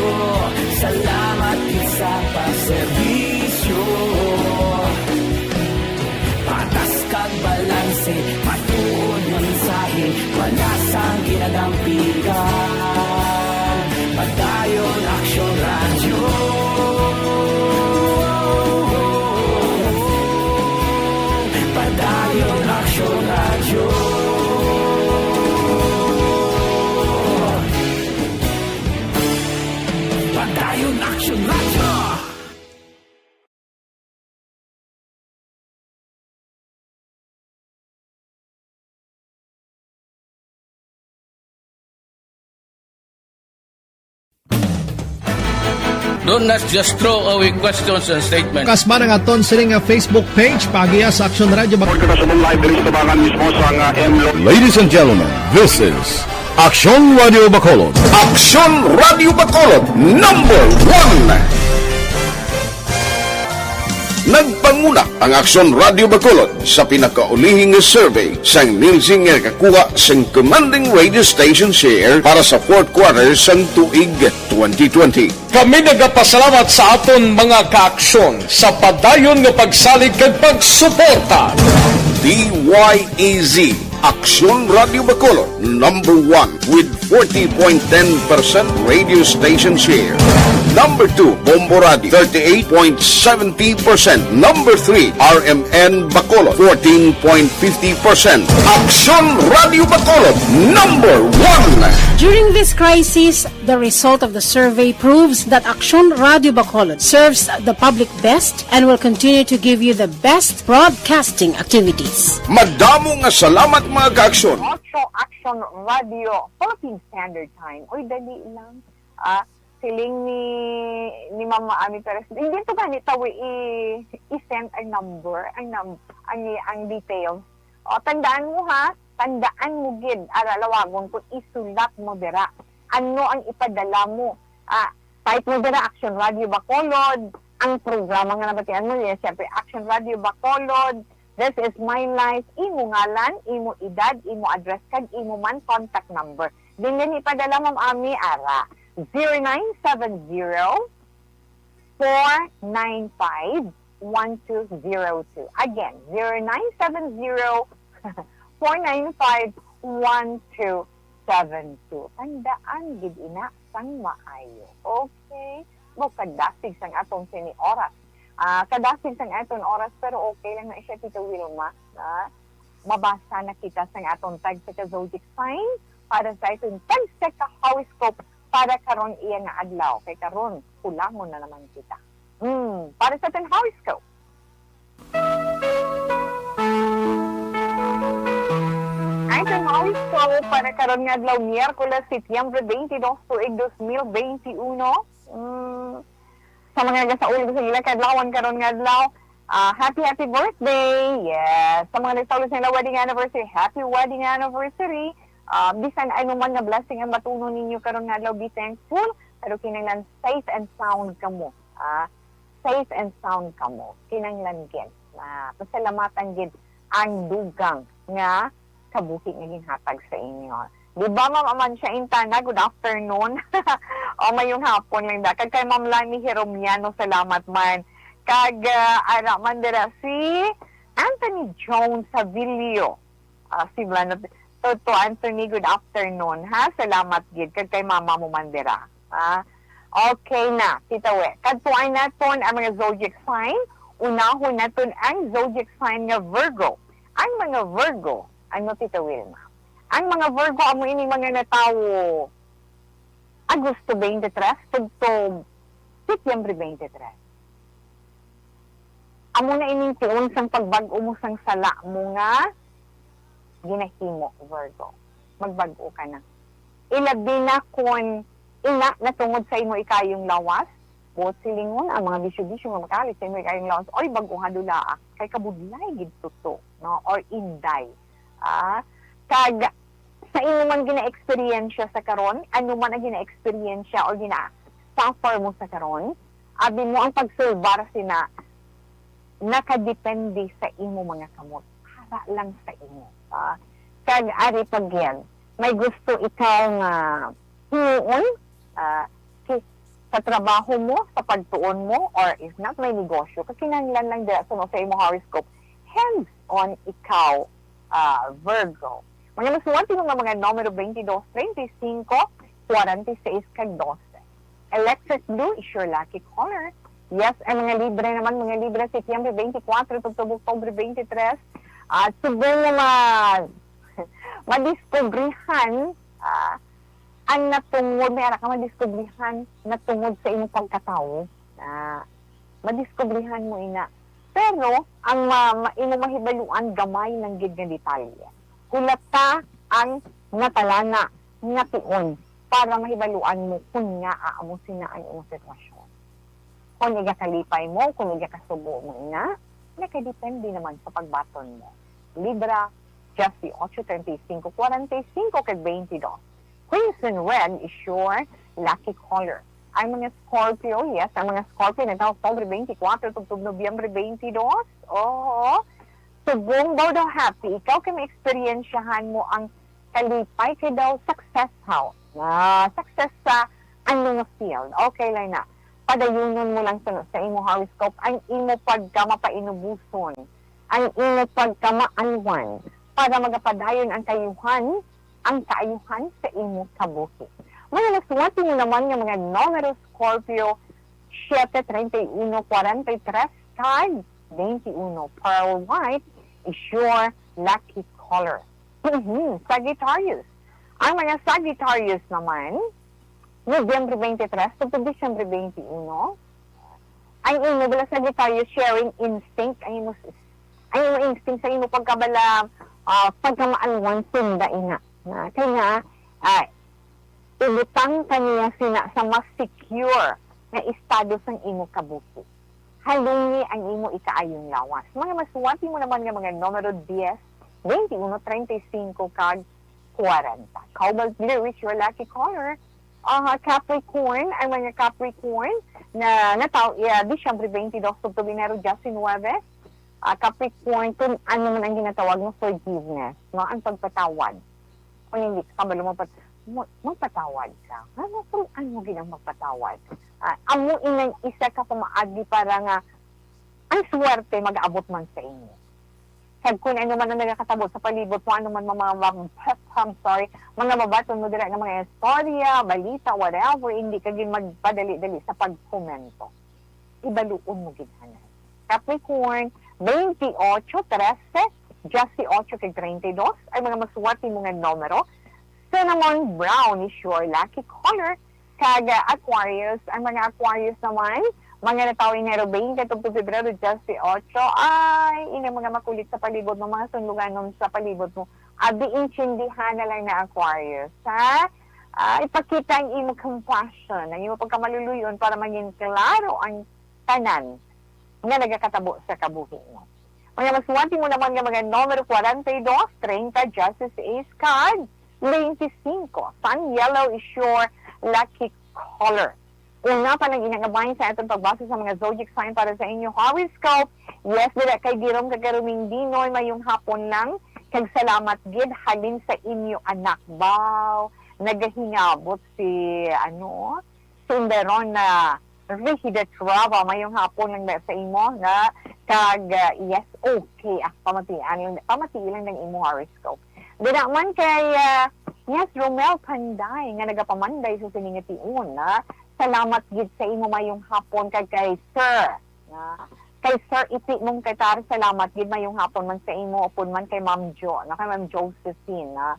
salamat gid sa pagserbisyo. Patas kag balanse, matuod nga mensahe, wala sang ginadampigan. Padayon Aksyon Radyo. Do not just throw away questions and statements. Kasman ang aton sini nga Facebook page, paagiha sa Aksyon Radio Bacolod. Kita sa live diri sa tabangan mismo sa nga M Lo- Ladies and gentlemen, this is Aksyon Radio Bacolod. Aksyon Radio Bacolod, number one. Nagpanguna ang Aksyon Radio Bacolod sa pinakaulihing survey sang Nielsen nga nakakuha sang commanding radio station share para sa fourth quarter sang tuig twenty twenty. Kami nagapasalamat sa aton mga kaaksyon sa padayon nga pagsalig kag pagsuporta. D Y E Z, Aksyon Radio Bacolod, number one with forty point ten percent radio station share. Number two, Bombo Radio, thirty-eight point seventy percent. Number three, R M N Bacolod, fourteen point fifty percent. Aksyon Radio Bacolod, number one. During this crisis, the result of the survey proves that Aksyon Radio Bacolod serves the public best and will continue to give you the best broadcasting activities. Madamo nga salamat, mga kaaksyon. Otro Aksyon Radio, Philippine Standard Time. Uy, dali lang. Ah, siling ni, ni Mama Ami Perez, hindi to gani tawi i, i-send ang number, ang num-, ang, ang details. O, tandaan mo ha, tandaan mo gid, ara lawagon kung isulat mo dira. Ano ang ipadala mo? Ah, type mo dira, Action Radio Bacolod, ang programa nga nabatian mo, yes, syempre, Action Radio Bacolod, This is My Life, imo ngalan, imo edad, imo address, kag imo man contact number. Din gani ipadala, Ma'am Ami, ara, zero nine seven zero, four nine five, one two zero two. Again, zero nine seven zero, four nine five, one two seven two. Tandaan gid ina sang maayo. Okay? Mo kadasig sang atong sini oras. Ah, kadasig sang aton oras, pero okay lang na siya, Tita Wilma. Ah, mabasa na kita sang aton tag sa ka zodiac sign para sa aton tag sa ka horoscope para karon iya nga adlaw. Kay karon, kulangon na naman kita. Hmm, para sa aton horoscope. Ang aton horoscope para karon nga adlaw, Miyerkules, Setyembre twenty-two, tuig dos mil twenty-one. Hmm, sa mga nagasaulog sa ila kadlawan karon nga adlaw, ah, happy, happy birthday. Yes. Sa mga nagsaulog sa ila wedding anniversary, happy wedding anniversary. Ah, bisan ano man nga blessing ang matunon ninyo karon nga adlaw, be thankful. Pero kinahanglan safe and sound kamo. Ah, safe and sound kamo. Kinahanglan gid. Ah, pasalamatan gid ang dugang nga kabuhi nga ginhatag sa inyo. Di ba, Ma'am Amancia Intana? Good afternoon. O, mayong hapon lang da. Kag kay Ma'am Lani Heromiano, salamat man. Kag, ah, ara man dira si Anthony Jones Savilio. Ah, si Blanot. So, to Anthony, good afternoon, ha? Salamat gid. Kag kay mama mo man dira. Ah, okay na, Tita We. Kadtuan naton ang mga zodiac sign. Unahon naton ang zodiac sign nga Virgo. Ang mga Virgo, ano, Tita Wilma? Ang mga Virgo, amo ining mga natawo Agosto twenty-three tubtob Setyembre twenty-three. Amo na ining tion sang pagbag-o mo sang sala mo nga ginahimo, Virgo. Magbag-o ka na. Ilabi na kon ina na tungod sa imo ikayong lawas, buot silingon ang mga bisyo-bisyo nga makalit sa imo ikayong lawas, oy, bag-o nga dulaa, kay kabudlay gid tuto, no? Or inday. Ah, kag sa imo man gina-eksperyensya sa karon, ano man ang gina-eksperyensya or gina-suffer mo sa karon, abi mo ang pagsulbar sina nakadepende sa imo mga kamot. Para lang sa imo. Ah, kag ari pa gid, may gusto ikaw nga himuon, ah, ki-, sa trabaho mo, sa pagtuon mo, or if not, may negosyo ka, kinahanglan lang dira suno sa imo horoscope, hands-on ikaw, ah, Virgo. Mga nasuwat mo nga mga numero twenty-two, treinta y cinco, kwarenta y seis, kag dose. Electric blue is your lucky color. Yes, ang mga Libra naman, mga Libra, Setyembre twenty-four, tubtob Oktubre twenty-three. At subong mo ma-, madiskubrihan, ah, ang natungod, may ara ka madiskubrihan natungod sa imong pagkatawo. Ah, madiskubrihan mo ina. Pero, ang ma-, ma-, imo mahibaluan, gamay lang gid nga detalye. Hulata ang natalana nga tion para mahibaluan mo kung ngaa amo sina ang imong sitwasyon. Kung igakalipay mo, kung igakasubo mo ina, nakadepende naman sa pagbaton mo. Libra, diyesyocho, treinta y cinco, cuarenta y cinco, kag veintidós. Crimson red is your lucky color. Ang mga Scorpio, yes, ang mga Scorpio nagka-October twenty-four tubtob Nobyembre twenty-two. Oo. Subong daw daw happy ikaw kay maeksperiensyahan mo ang kalipay kay daw success how. Ah, success sa ano nga field. Okay lang na. Padayunon mo lang sa, sa imo horoscope ang imo pagkamapainubuson, ang imo pagkamaalwan para magapadayon ang kayuhan, ang kaayuhan sa imo kabuhi. Mga nasuwati mo naman nga mga numero, Scorpio, siete, treinta y uno, cuarenta y tres, kag veintiuno. Pearl white is your lucky color. Mhm, Sagittarius. Ang mga Sagittarius naman, Nobyembre twenty-three tubtob Disyembre twenty-uno, ang imo bala Sagittarius sharing instinct, ang imo s-, ang imo instinct sa imo pagkabala, ah, pagkamaalwan sunda ina. Na, kay nga, ah, ibutang ka niya sina sa mas secure nga estado sang imo kabuhi. Halungi ang imo ikaayong lawas. Mga masuwati mo naman nga mga numero dies, veintiuno, treinta y cinco, kag kwarenta. Cobalt blue is your lucky color. Aha, Capricorn, ang mga Capricorn na nataw, yeah, Disyembre twenty-two, tubtob Enero diecinuebe. Ah, Capricorn, kung ano man ang ginatawag mo, forgiveness, no? Ang pagpatawad. Kung hindi ka kabalo mo, pat-, mo, magpatawad ka. Ano, kung ano gid ang magpatawad? Ah, amo inang isa ka pamaagi para nga ang swerte mag-abot man sa imo. Kag kung ano man ang nagakatabo sa palibot mo, ano man mga, mga, I'm sorry, mga mabaton mo dira nga mga istorya, balita, whatever, hindi ka gid magpadali-dali sa pagkomento. Ibaluon mo gid anay. Capricorn, twenty-eight, trese, dieciocho kag treinta y dos ay mga masuwati mo nga numero. Cinnamon brown is your lucky color. Kag, ah, Aquarius, ang mga Aquarius naman, mga natawo Enero twenty tubtob Pebrero dieciocho, ay, ining mga makulit sa palibot mo, mga sunduganon sa palibot mo, abi, intindihan na lang na Aquarius, ha? Ah, ipakita ang imo compassion, ang imo pagkamaluluy-on para maging klaro ang tanan nga nagakatabo sa kabuhi mo. Mga masuwati mo naman nga mga numero kwarenta y dos, treinta, justice, ace card, veinticinco. Sun yellow is your lucky color. Una pa lang inagabayan sa aton pagbasa sa mga zodiac sign para sa inyo horoscope. Yes, dira kay Girom kag Karuming Dinoy, mayong hapon lang. Kag salamat gid halin sa inyo anak. Baw, nagahingabot si, ano, Sundaron na Rehida Trava, mayong hapon lang na sa imo na kag, ah, yes, okay. Ah, pamatian lang, pamatii lang ng imo horoscope. Dira man kay, ah, yes, Romel Panday nga nagapamanday sa sining nga tion, na salamat gid sa imo mayong hapon kag kay Sir, na kay Sir Iti mong Katar, salamat gid mayong hapon man sa imo, upod man kay Ma'am Jo, na kay Ma'am Josephine, na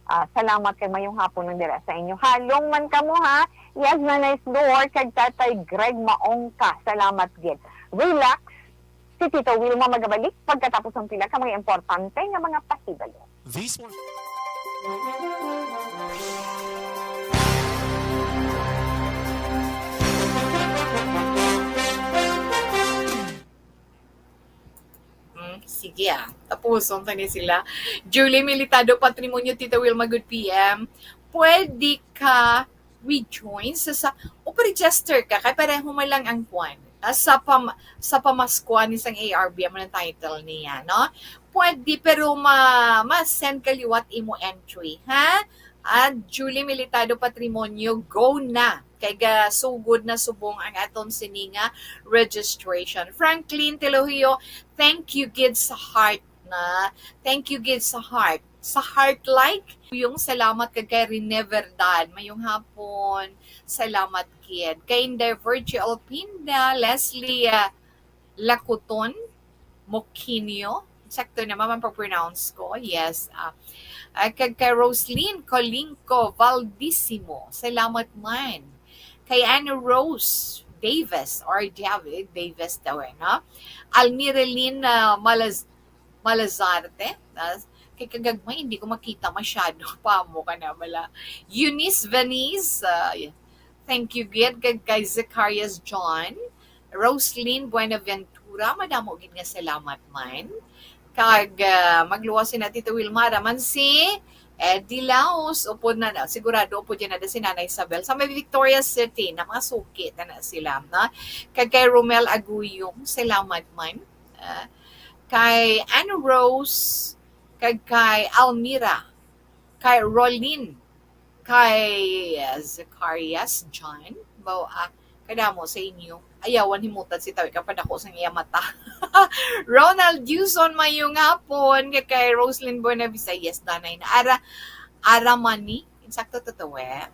Ah, salamat kay mayong hapon lang dira sa inyo. Halong man kamo, ha? Yes, Nanay Flor, kag Tatay Greg, maong ka. Salamat gid. Relax. Si Tito Wilma magabalik pagkatapos ang pila ka mga importante nga mga pahibalo. This one. Mm, sige, ah. Tapuson ta ni sila. Julie Militado Patrimonio, Tita Wilma, good P M. Pwede ka rejoin sa, sa, o pa-register ka, kay pareho man lang ang kwan. Ah, sa pam-, sa pamaskwan ni sang A R B, amo ang title niya, no? Pwede, pero ma-, ma-send ka liwat imo entry, ha? At Julie Militado Patrimonio, go na. Kay gasugod na subong ang aton sini nga registration. Franklin Telohio, thank you gid sa heart na. Thank you gid sa heart. Sa heart like, yung salamat kay Rene Verdad. Mayong hapon. Salamat gid. Kay Inday Virgie Alpinda, Leslie, ah, Lacuton, Moquinho. Sakto naman ang pag-pronounce ko. Yes. Ah, ah, kag kay Roslyn Colingco Valdisimo. Salamat man. Kay Anna Rose Davis or David Davis daw, eh, no? Almira Lynn, ah, Malaz-, Malazarte. Ah, kay kagagmay, hindi ko makita masyado. Pamo ka na bala. Eunice Venice, ah, thank you gid. Kag kay Zacarias John. Roslyn Buenaventura, madamo gid nga salamat man. Kag, ah, magluwas sina Tita Wilmara man si Eddie Laos, upod na, na, sigurado upod yan na si Nanay Isabel. Sa may Victoria City, na mga suki, tana sila, no? Kag kay Romel Aguyong, salamat man. Ah, kay Anne Rose, kag kay Almira, kay Rolin, kay, ah, Zacarias John, baw, ah, kadamo sa inyo. Ayawan himutan si Tawi kapadako sang iya mata. Ronald Duzon, mayong hapon, kay, kay Roslyn Buenavista, yes, danay na. Ara, Ara Mani, insakto to, to, eh.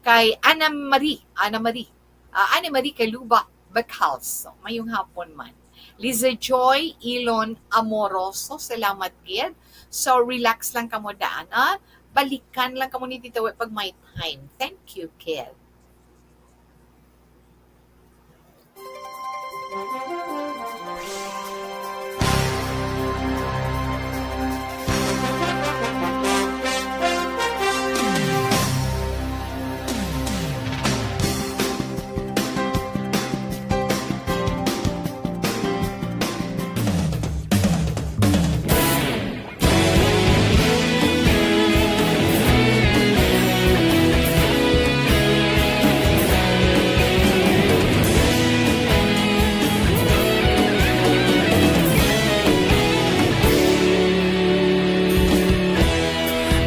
Kay Ana Marie, Ana Marie, ah, Ana Marie Caluba, Bacals, mayong hapon man. Liza Joy Ilon Amoroso, salamat gid. So, relax lang kamo daan, ah. Balikan lang kamo ni Tita Wi pag may time. Thank you, kid.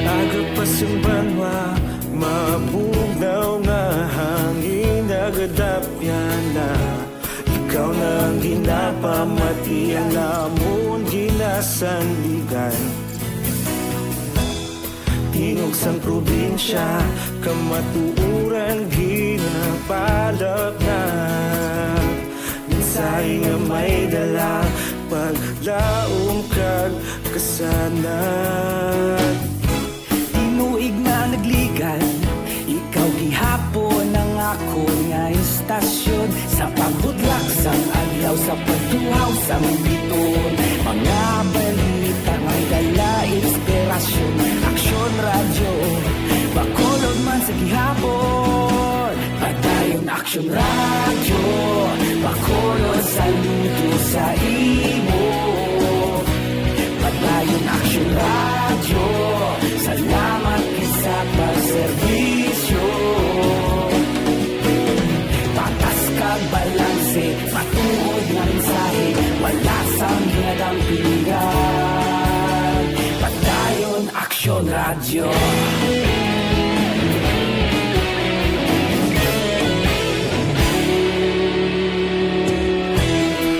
Aga pa sing banwa, mabugnaw nga hangin nagadapyan na. Ikaw na ang ginapamati, ang amon ginasandigan. Tingog sang probinsya, kamatuoran ginapalapnag. Mensahe nga may dala, paglaom kag kasanag. Tinuig nga nagligan, ikaw gihapon ang akon nga istasyon. Sa pagbutlak sang adlaw, sa pagtuhaw sang bituon, mga balita may dala inspirasyon. Aksyon Radyo, Bacolod man sa gihapon. Padayon Aksyon Radyo, Bacolod, saludo sa imo. Padayon Aksyon Radyo, salamat gid sa pagserbisyo. Patas kag balanse, matuod nga mensahe, wala sang ginadampigan. Padayon Aksyon Radyo.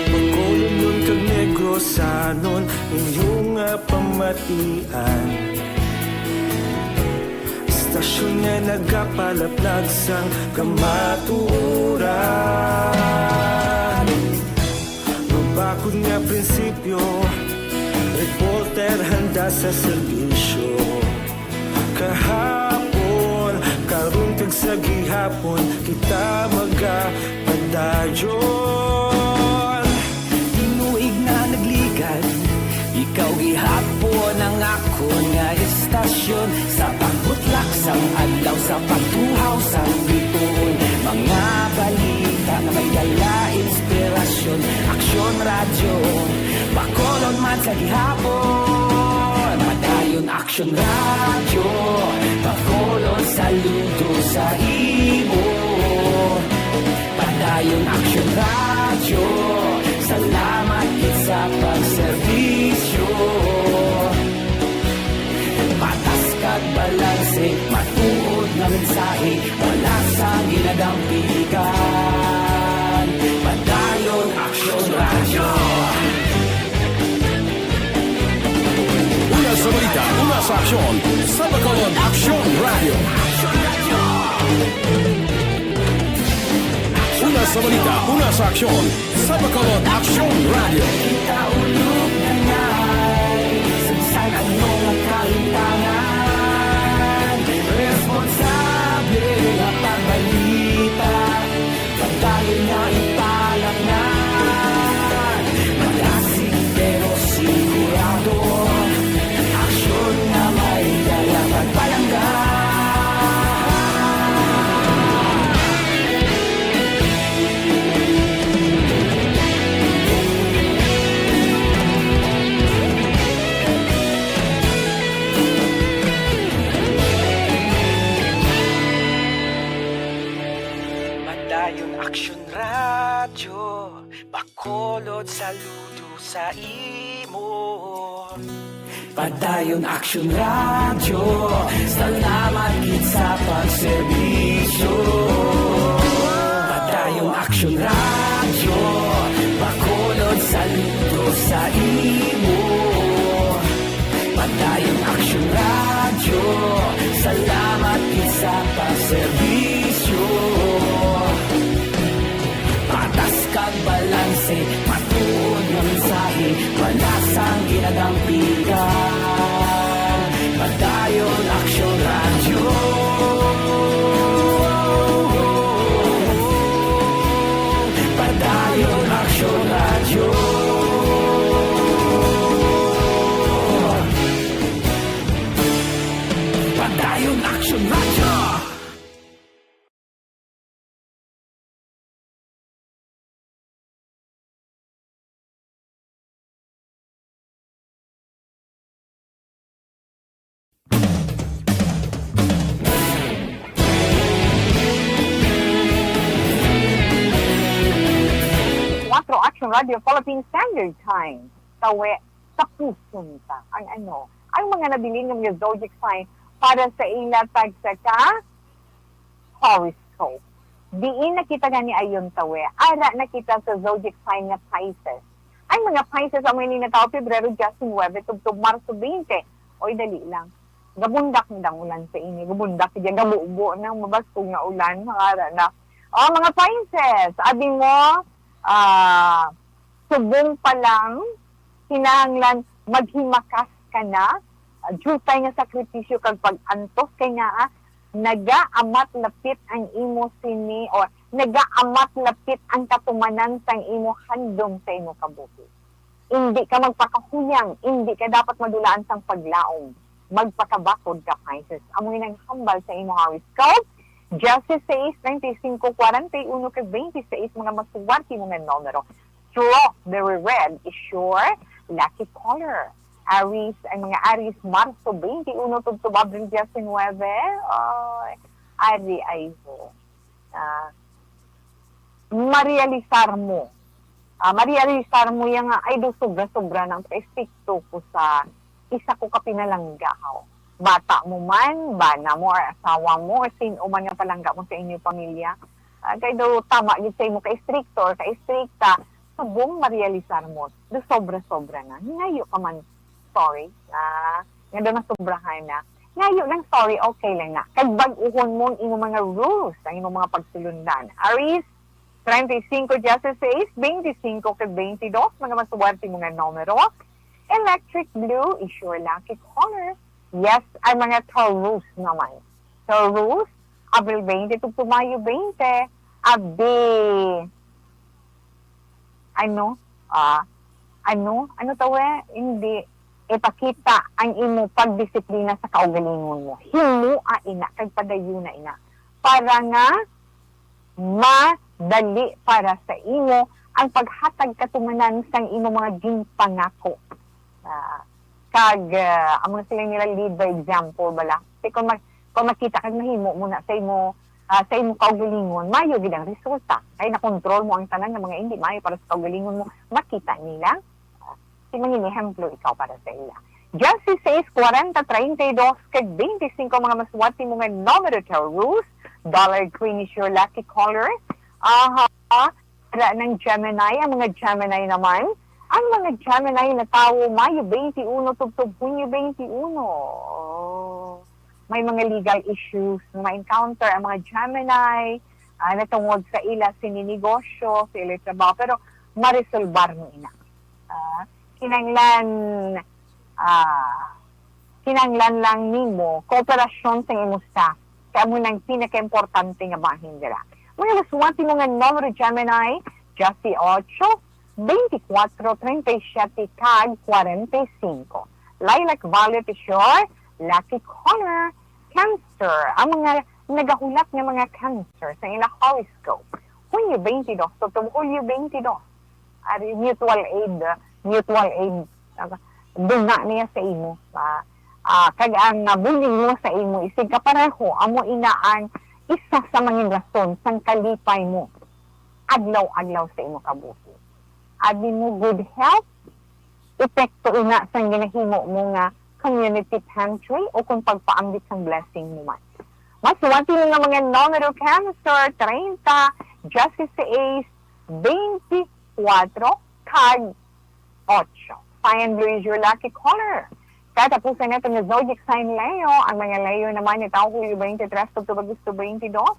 Bacolodnon kag Negrosanon, inyo nga pamatian. Istasyon nga nagapalaplag sang kamatuoran. Mabakod nga prinsipyo, reporter handa sa serbisyo. Kahapon, karon kag sa gihapon, kita magapadayon. Tinuig na nagligan, ikaw gihapon ang akon nga istasyon. Sa pagbutlak sang adlaw, sa pagtuhaw sang bituon, mga balita nga may dala inspirasyon. Aksyon Radyo, Bacolod man sa gihapon. Padayon Aksyon Radyo, Bacolod, saludo sa imo. Padayon Aksyon Radyo, salamat gid sa pagserbisyo. Patas kag balanse, matuod nga mensahe, wala sang ginadampigan. Padayon Aksyon Radyo. Una sa balita, una sa aksyon, sa Bacolod Aksyon Radyo. Una sa balita, una sa aksyon, sa Bacolod Aksyon Radyo. Kita ulog na ngay, sa ano nga kalimtangan, responsable nga pagbalita. Padayon nga ipalapngan, malasig pero sigurado. Aksyon nga may dala pagpalangga. Dayon Aksyon Radyo, Bacolod, saludo sa imo. Padayon Aksyon Radyo, salamat gid sa pagserbisyo. Padayon Aksyon Radyo, Bacolod, saludo sa imo. Padayon Aksyon Radyo, salamat gid sa pagserbisyo. Patas kag balanse, matuod nga mensahe, wala sang ginadampigan. Padayon Aksyon Radyo. Padayon Aksyon Radyo. Padayon Aksyon Radyo. Kuwatro Action Radio Philippine Standard Time. Tawe, tapuson ta ang ano, ang mga nabilin nga mga zodiac sign para sa ila tagsa ka horoscope. Diin na kita gani ayon, tawe? Ara na kita sa zodiac sign nga Pisces. Ang mga Pisces amo ini natawo Pebrero diecinuebe tubtob Marso twenty. Oy, dali lang. Gabundak na ang ulan sa inyo. Gabundak, kaya gabubo na, mabaskog nga ulan. Makara na. Oh, mga Pisces, abi mo, ah, subong pa lang, kinahanglan maghimakas ka na. Ah, diutay nga sakripisyo kag pag-antos kay nga, ah, nagaamat lapit ang imo sini, o nagaamat lapit ang katumanan sang imo handom sa imo kabuhi. Indi ka magpakahuyang, indi ka dapat madulaan sang paglaom. Magpakabakod ka, Pisces. Amo nang hambal sa imo horoscope, dieciséis, treinta y cinco, cuarenta y uno, kag veintiséis, mga maswerte mo nga numero. Strawberry red is your lucky color. Aries, ang mga Aries, Marso twenty-uno tubtob Abril diecinuebe. Ay, Ari ay ho. Ah, marealisar mo. Ah, marealisar mo yang nga, "Ay, do sobra-sobra nang pa-estrikto ko sa isa ko ka pinalangga, haw. Bata mo man, bana mo, or asawa mo, or sin-o man nga palangga mo sa inyo pamilya. Ah, kay do tama gid sa imo ka-estrikto or ka-estrikta." Subong marealisar mo, do sobra-sobra na. Ngayo ka man, sorry, ah, nga do nasobrahan na. Ngayo lang, sorry, okay lang na. Kag bag-uhon mo ang imo mga rules, ang imo mga pagsulundan. Aries, treinta y cinco, dieciséis, veinticinco, kag veintidós, mga maswerte mo nga numero. Electric blue is your lucky color. Yes, ang mga Taurus naman. Taurus, Abril twenty to, to Mayo twenty. Abi, ano, ah, ano, ano to, eh? Hindi. Ipakita ang imo pagdisiplina sa kaugalingon mo. Himoa ina, kag padayuna ina. Para nga madali para sa imo ang paghatag katumanan sang imo mga ginpangako. Ah, kag, ah, amo na sila nila lead by example bala. Kay kung mag-, kung makita kag mahimo mo na sa imo, ah, sa imo kaugalingon, mayo gid ang resulta. Kay nakontrol mo ang tanan nga mga hindi mayo para sa kaugalingon mo, makita nila. Ah, si mangin ehemplo ikaw para sa ila. Genesis six, forty, thirty-two, kag twenty-five, mga maswerte mo nga numero, Taurus. Dollar green is your lucky color. Aha. Para ng Gemini, ang mga Gemini naman, ang mga Gemini natawo Mayo twenty-one tubtob Hunyo twenty-one. Oh, may mga legal issues nga ma-encounter ang mga Gemini, ah, natungod sa ila sini negosyo, sa ila trabaho, pero maresolbar mo ina. Ah, kinahanglan, ah, kinahanglan lang nimo kooperasyon sa imo staff. Kay amo nang pinakaimportante nga bahin dira. Mga maswerte mo nga numero, Gemini, dieciocho, veinticuatro, treinta y siete, kag cuarenta y cinco. Lilac violet is your lucky color. Cancer, ang mga nagahulat nga mga Cancer sa ilang horoscope. Hunyo twenty-two, tubtob Hulyo twenty-two. Ari, mutual aid, mutual aid, ah, dunga niya sa imo. Ah, ah, kag ang, ah, bulig mo sa imo, isig kapareho, amo ina ang isa sa mangin rason sang kalipay mo adlaw-adlaw sa imo kabuhi. Abi mo good health, epekto ina sang ginahimo mo nga community pantry o kung pagpaambit sang blessing mo man. Masuwati nga mga numero, cancer, treinta, dieciséis, veinticuatro, kag ocho. Cyan blue is your lucky color. Katapusan nato nga zodiac sign Leo. Ang mga Leo naman ni taong Hulyo twenty-three tubtob Agosto twenty-two.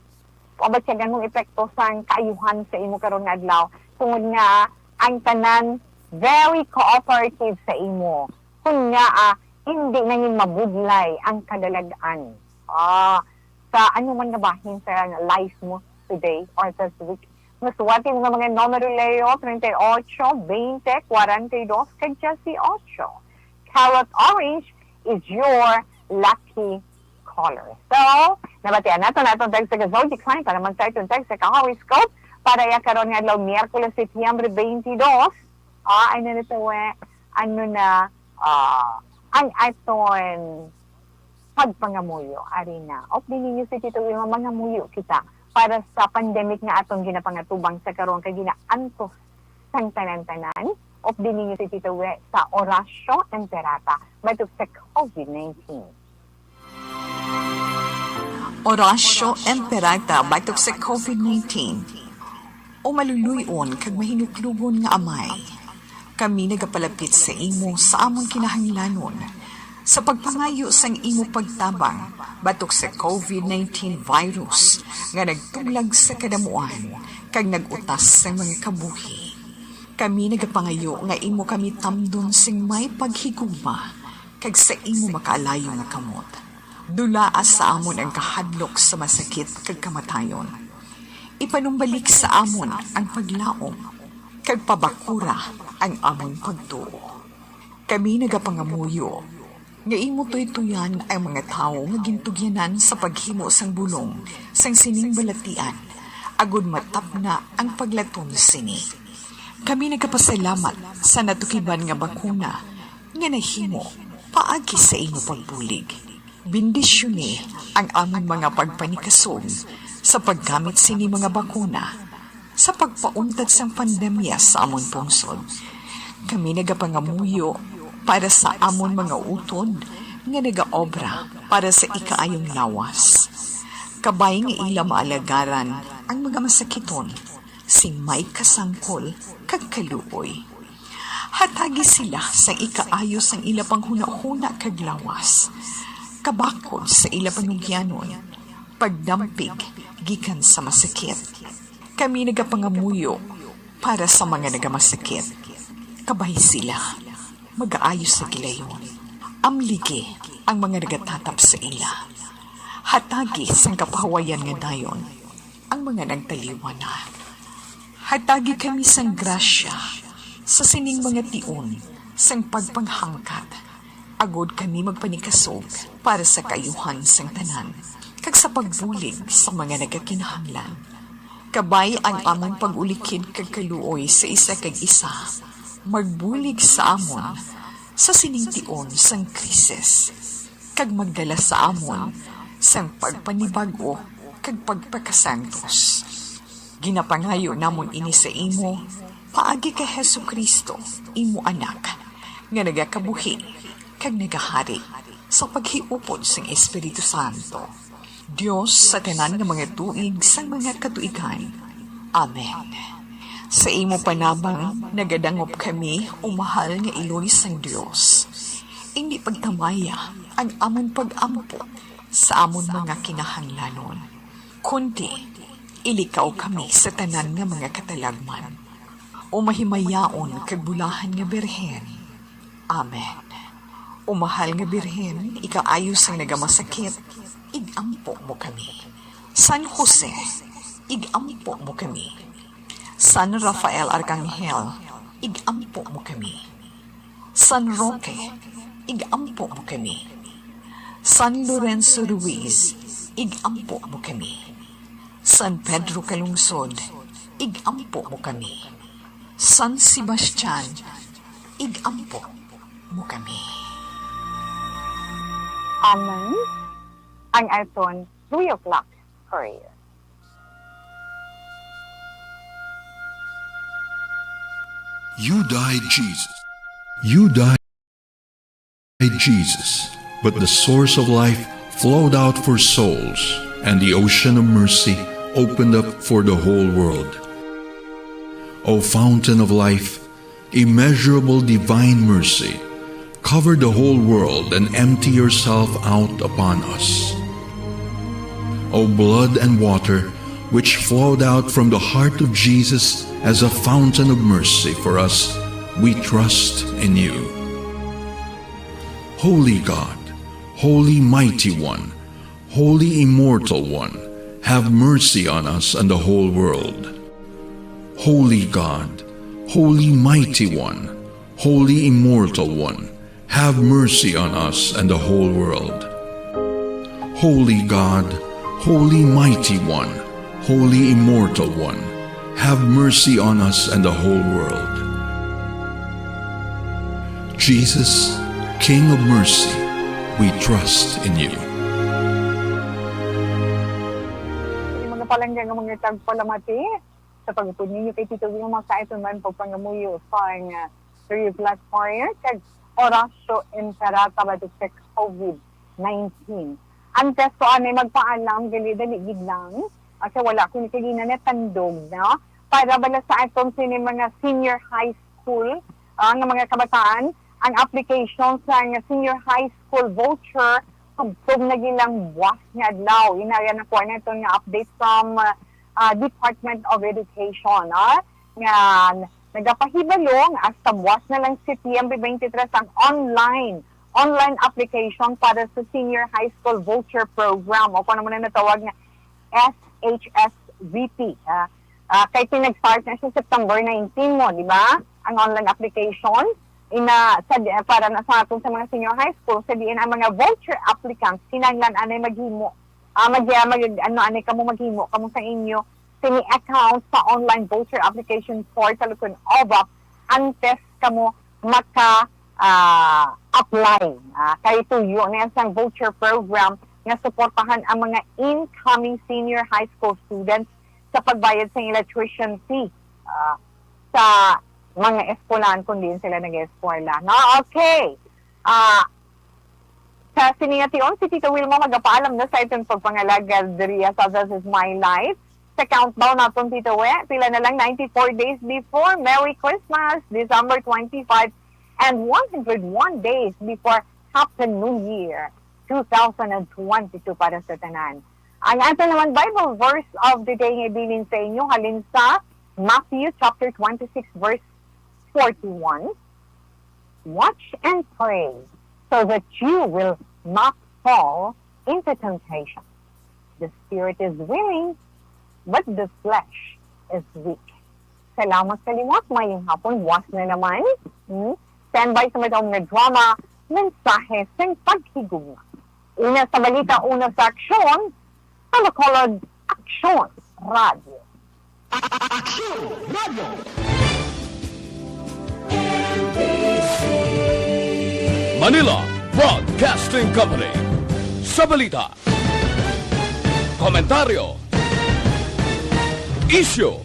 Mabatyagan mong epekto sang kaayuhan sa imo karon nga adlaw. Tungod nga ang tanan very cooperative sa imo. Kun nga, ah, hindi nangin mabudlay ang kadalag-an. Ah, sa ano man nga bahin sa life mo today or this week. Masuwati nga mga numero Leo, treinta y ocho, veinte, cuarenta y dos, kag dieciocho. Carrot orange is your lucky color. So, nabatian nato na atong tagsa ka zodiac sign para man sa atong tagsa ka horoscope para ya karon nga adlaw, Miyerkules, Setyembre twenty-two. Ah, ay na nito, eh. Ano na, ah, ang aton pagpangamuyo, ari na. Updi ninyo si Tito Wilma, mangamuyo kita para sa pandemic nga aton ginapangatubang sa karon kag ginaantos sang tanan-tanan. Updi ninyo si Tito Wi sa Oratio Imperata batok sa covid nineteen. Oratio Imperata batok sa covid nineteen. O maluluy-on kag mahinuklogon nga Amay, kami nagapalapit sa imo sa amon kinahanglanon sa pagpangayo sang imo pagtabang batok sa covid nineteen virus nga nagtuglag sa kadamuan kag nag-utas sang mga kabuhi. Kami nagapangayo nga imo kami tamdon sing may paghigugma kag sa imo makaalayo nga kamot. Dulaa sa amon ang kahadlok sa masakit kag kamatayon. Ipanumbalik sa amon ang paglaom, kag pabakura ang amon pagtuo. Kami nagapangamuyo nga imo tuytoyan ang mga tawo nga gintugyanan sa paghimo sang bulong sang sining balatian, agod matapna ang paglatom sini. Kami nagapasalamat sa natukiban nga bakuna nga nahimo paagi sa imo pagbulig. Bendisyoni ang amon mga pagpanikasog sa paggamit sini mga bakuna sa pagpauntad sang pandemya sa amon pungsod. Kami nagapangamuyo para sa amon mga utod nga nagaobra para sa ikaayong lawas, kabay nga ila maalagaran ang mga masakiton sing may kasangkol kag kaluoy. Hatagi sila sang ikaayo sang ila panghunahuna kag lawas, kabakod sa ila panugyanon, pagdampig gikan sa masakit. Kami nagapangamuyo para sa mga nagamasakit, kabay sila magaayo sa gilayon. Amligi ang mga nagatatap sa ila. Hatagi sang kapahawayan nga dayon ang mga nagtaliwan na. Hatagi kami sang grasya sa sining mga tion sang pagpanghangkat, agod kami magpanikasog para sa kaayuhan sang tanan kag sa pagbulig sa mga nagakinahanglan. Kabay ang amon pag-ulikid kag kaluoy sa isa kag isa, magbulig sa amon sa sining tion sang krisis, kag magdala sa amon sang pagpanibag-o kag pagpakasantos. Ginapangayo namon ini sa imo paagi kay Jesu-Cristo, imo Anak, nga nagakabuhi kag nagahari sa paghiupod sang Espiritu Santo, Dios sa tanan nga mga tuig sang mga katuigan. Amen. Sa imo panabang nagadangop kami, o mahal nga Iloy sang Dios. Indi pagtamaya ang amon pag-ampo sa amon mga kinahanglanon, kundi ilikaw kami sa tanan nga mga katalagman, o mahimayaon kag bulahan nga Birhen. Amen. O mahal nga Birhen, ikaayo sang nagamasakit, ig-ampo mo kami. San Jose, ig-ampo mo kami. San Rafael Arcangel, ig-ampo mo kami. San Roque, ig-ampo mo kami. San Lorenzo Ruiz, ig-ampo mo kami. San Pedro Calungsod, ig-ampo mo kami. San Sebastian, ig-ampo mo kami. Amen. Ang aton three o'clock prayer. You died, Jesus. You died, Jesus. But the source of life flowed out for souls, and the ocean of mercy opened up for the whole world. O fountain of life, immeasurable divine mercy, cover the whole world and empty yourself out upon us. O blood and water, which flowed out from the heart of Jesus as a fountain of mercy for us, we trust in you. Holy God, Holy Mighty One, Holy Immortal One, have mercy on us and the whole world. Holy God, Holy Mighty One, Holy Immortal One, have mercy on us and the whole world. Holy God, Holy Mighty One, Holy Immortal One, have mercy on us and the whole world. Jesus, King of mercy, we trust in you. Sa mga palangga nga mga tagpalamati, sa pag-upod ninyo kay Tito Wilma, sa ito man pagpangamuyo sang, ah, three o'clock prayer kag Oratio Imperata about the COVID nineteen. Antes ko anay magpaalam, gali dali gid lang, ah, kay wala ko ni kagina natandog, no? Para bala sa aton sini mga senior high school, ah, nga mga kabataan, ang application sa nga senior high school voucher tubtob na gid lang buwas nga adlaw. Inaya na ko naton nga update from, ah, ah, Department of Education, ah, nga nagapahibalo nga hasta buwas na lang September twenty-three ang online, online application para sa Senior High School Voucher Program, o kung ano man ang natawag nga S H S V P, ah. Ah, kay pinag-start na sa September nineteen mo, di ba? Ang online application, ina, sa, para na sa aton sa mga senior high school, sa diin ang mga voucher applicants, kinahanglan anay maghimo, ah, mag, ah, mag, ano, anay kamo maghimo, kamo sa inyo, sini account sa online voucher application portal kun OVAP antes kamo maka, ah, apply. Ah, kay tuyo na yan sang voucher program nga suportahan ang mga incoming senior high school students sa pagbayad sa ila tuition fee, ah, sa mga eskwelahan kung diin sila nag-eskwela. No? Okay. Ah, sa sini nga tion, si Tito Wilma magapaalam na sa iton pagpangalagad diri sa This Is My Life. Sa countdown naton, Tito We, pila na lang, ninety-four days before Merry Christmas, December twenty-five, and one hundred one days before Happy New Year two thousand and twenty-two para sa tanan. Ang ato naman Bible verse of the day nga ibilin sa inyo halin sa Matthew chapter twenty-six, verse forty-one. Watch and pray so that you will not fall into temptation. The spirit is willing, but the flesh is weak. Salamat sa liwat, mayong hapon, buwas na naman. Hmm? Standby sa madam nga drama, mensahe sing paghigugma. Una sa balita, una sa aksyon, sa Bacolod Aksyon Radio. Aksyon Radio. Manila Broadcasting Company. Sa balita, komentaryo, isyu,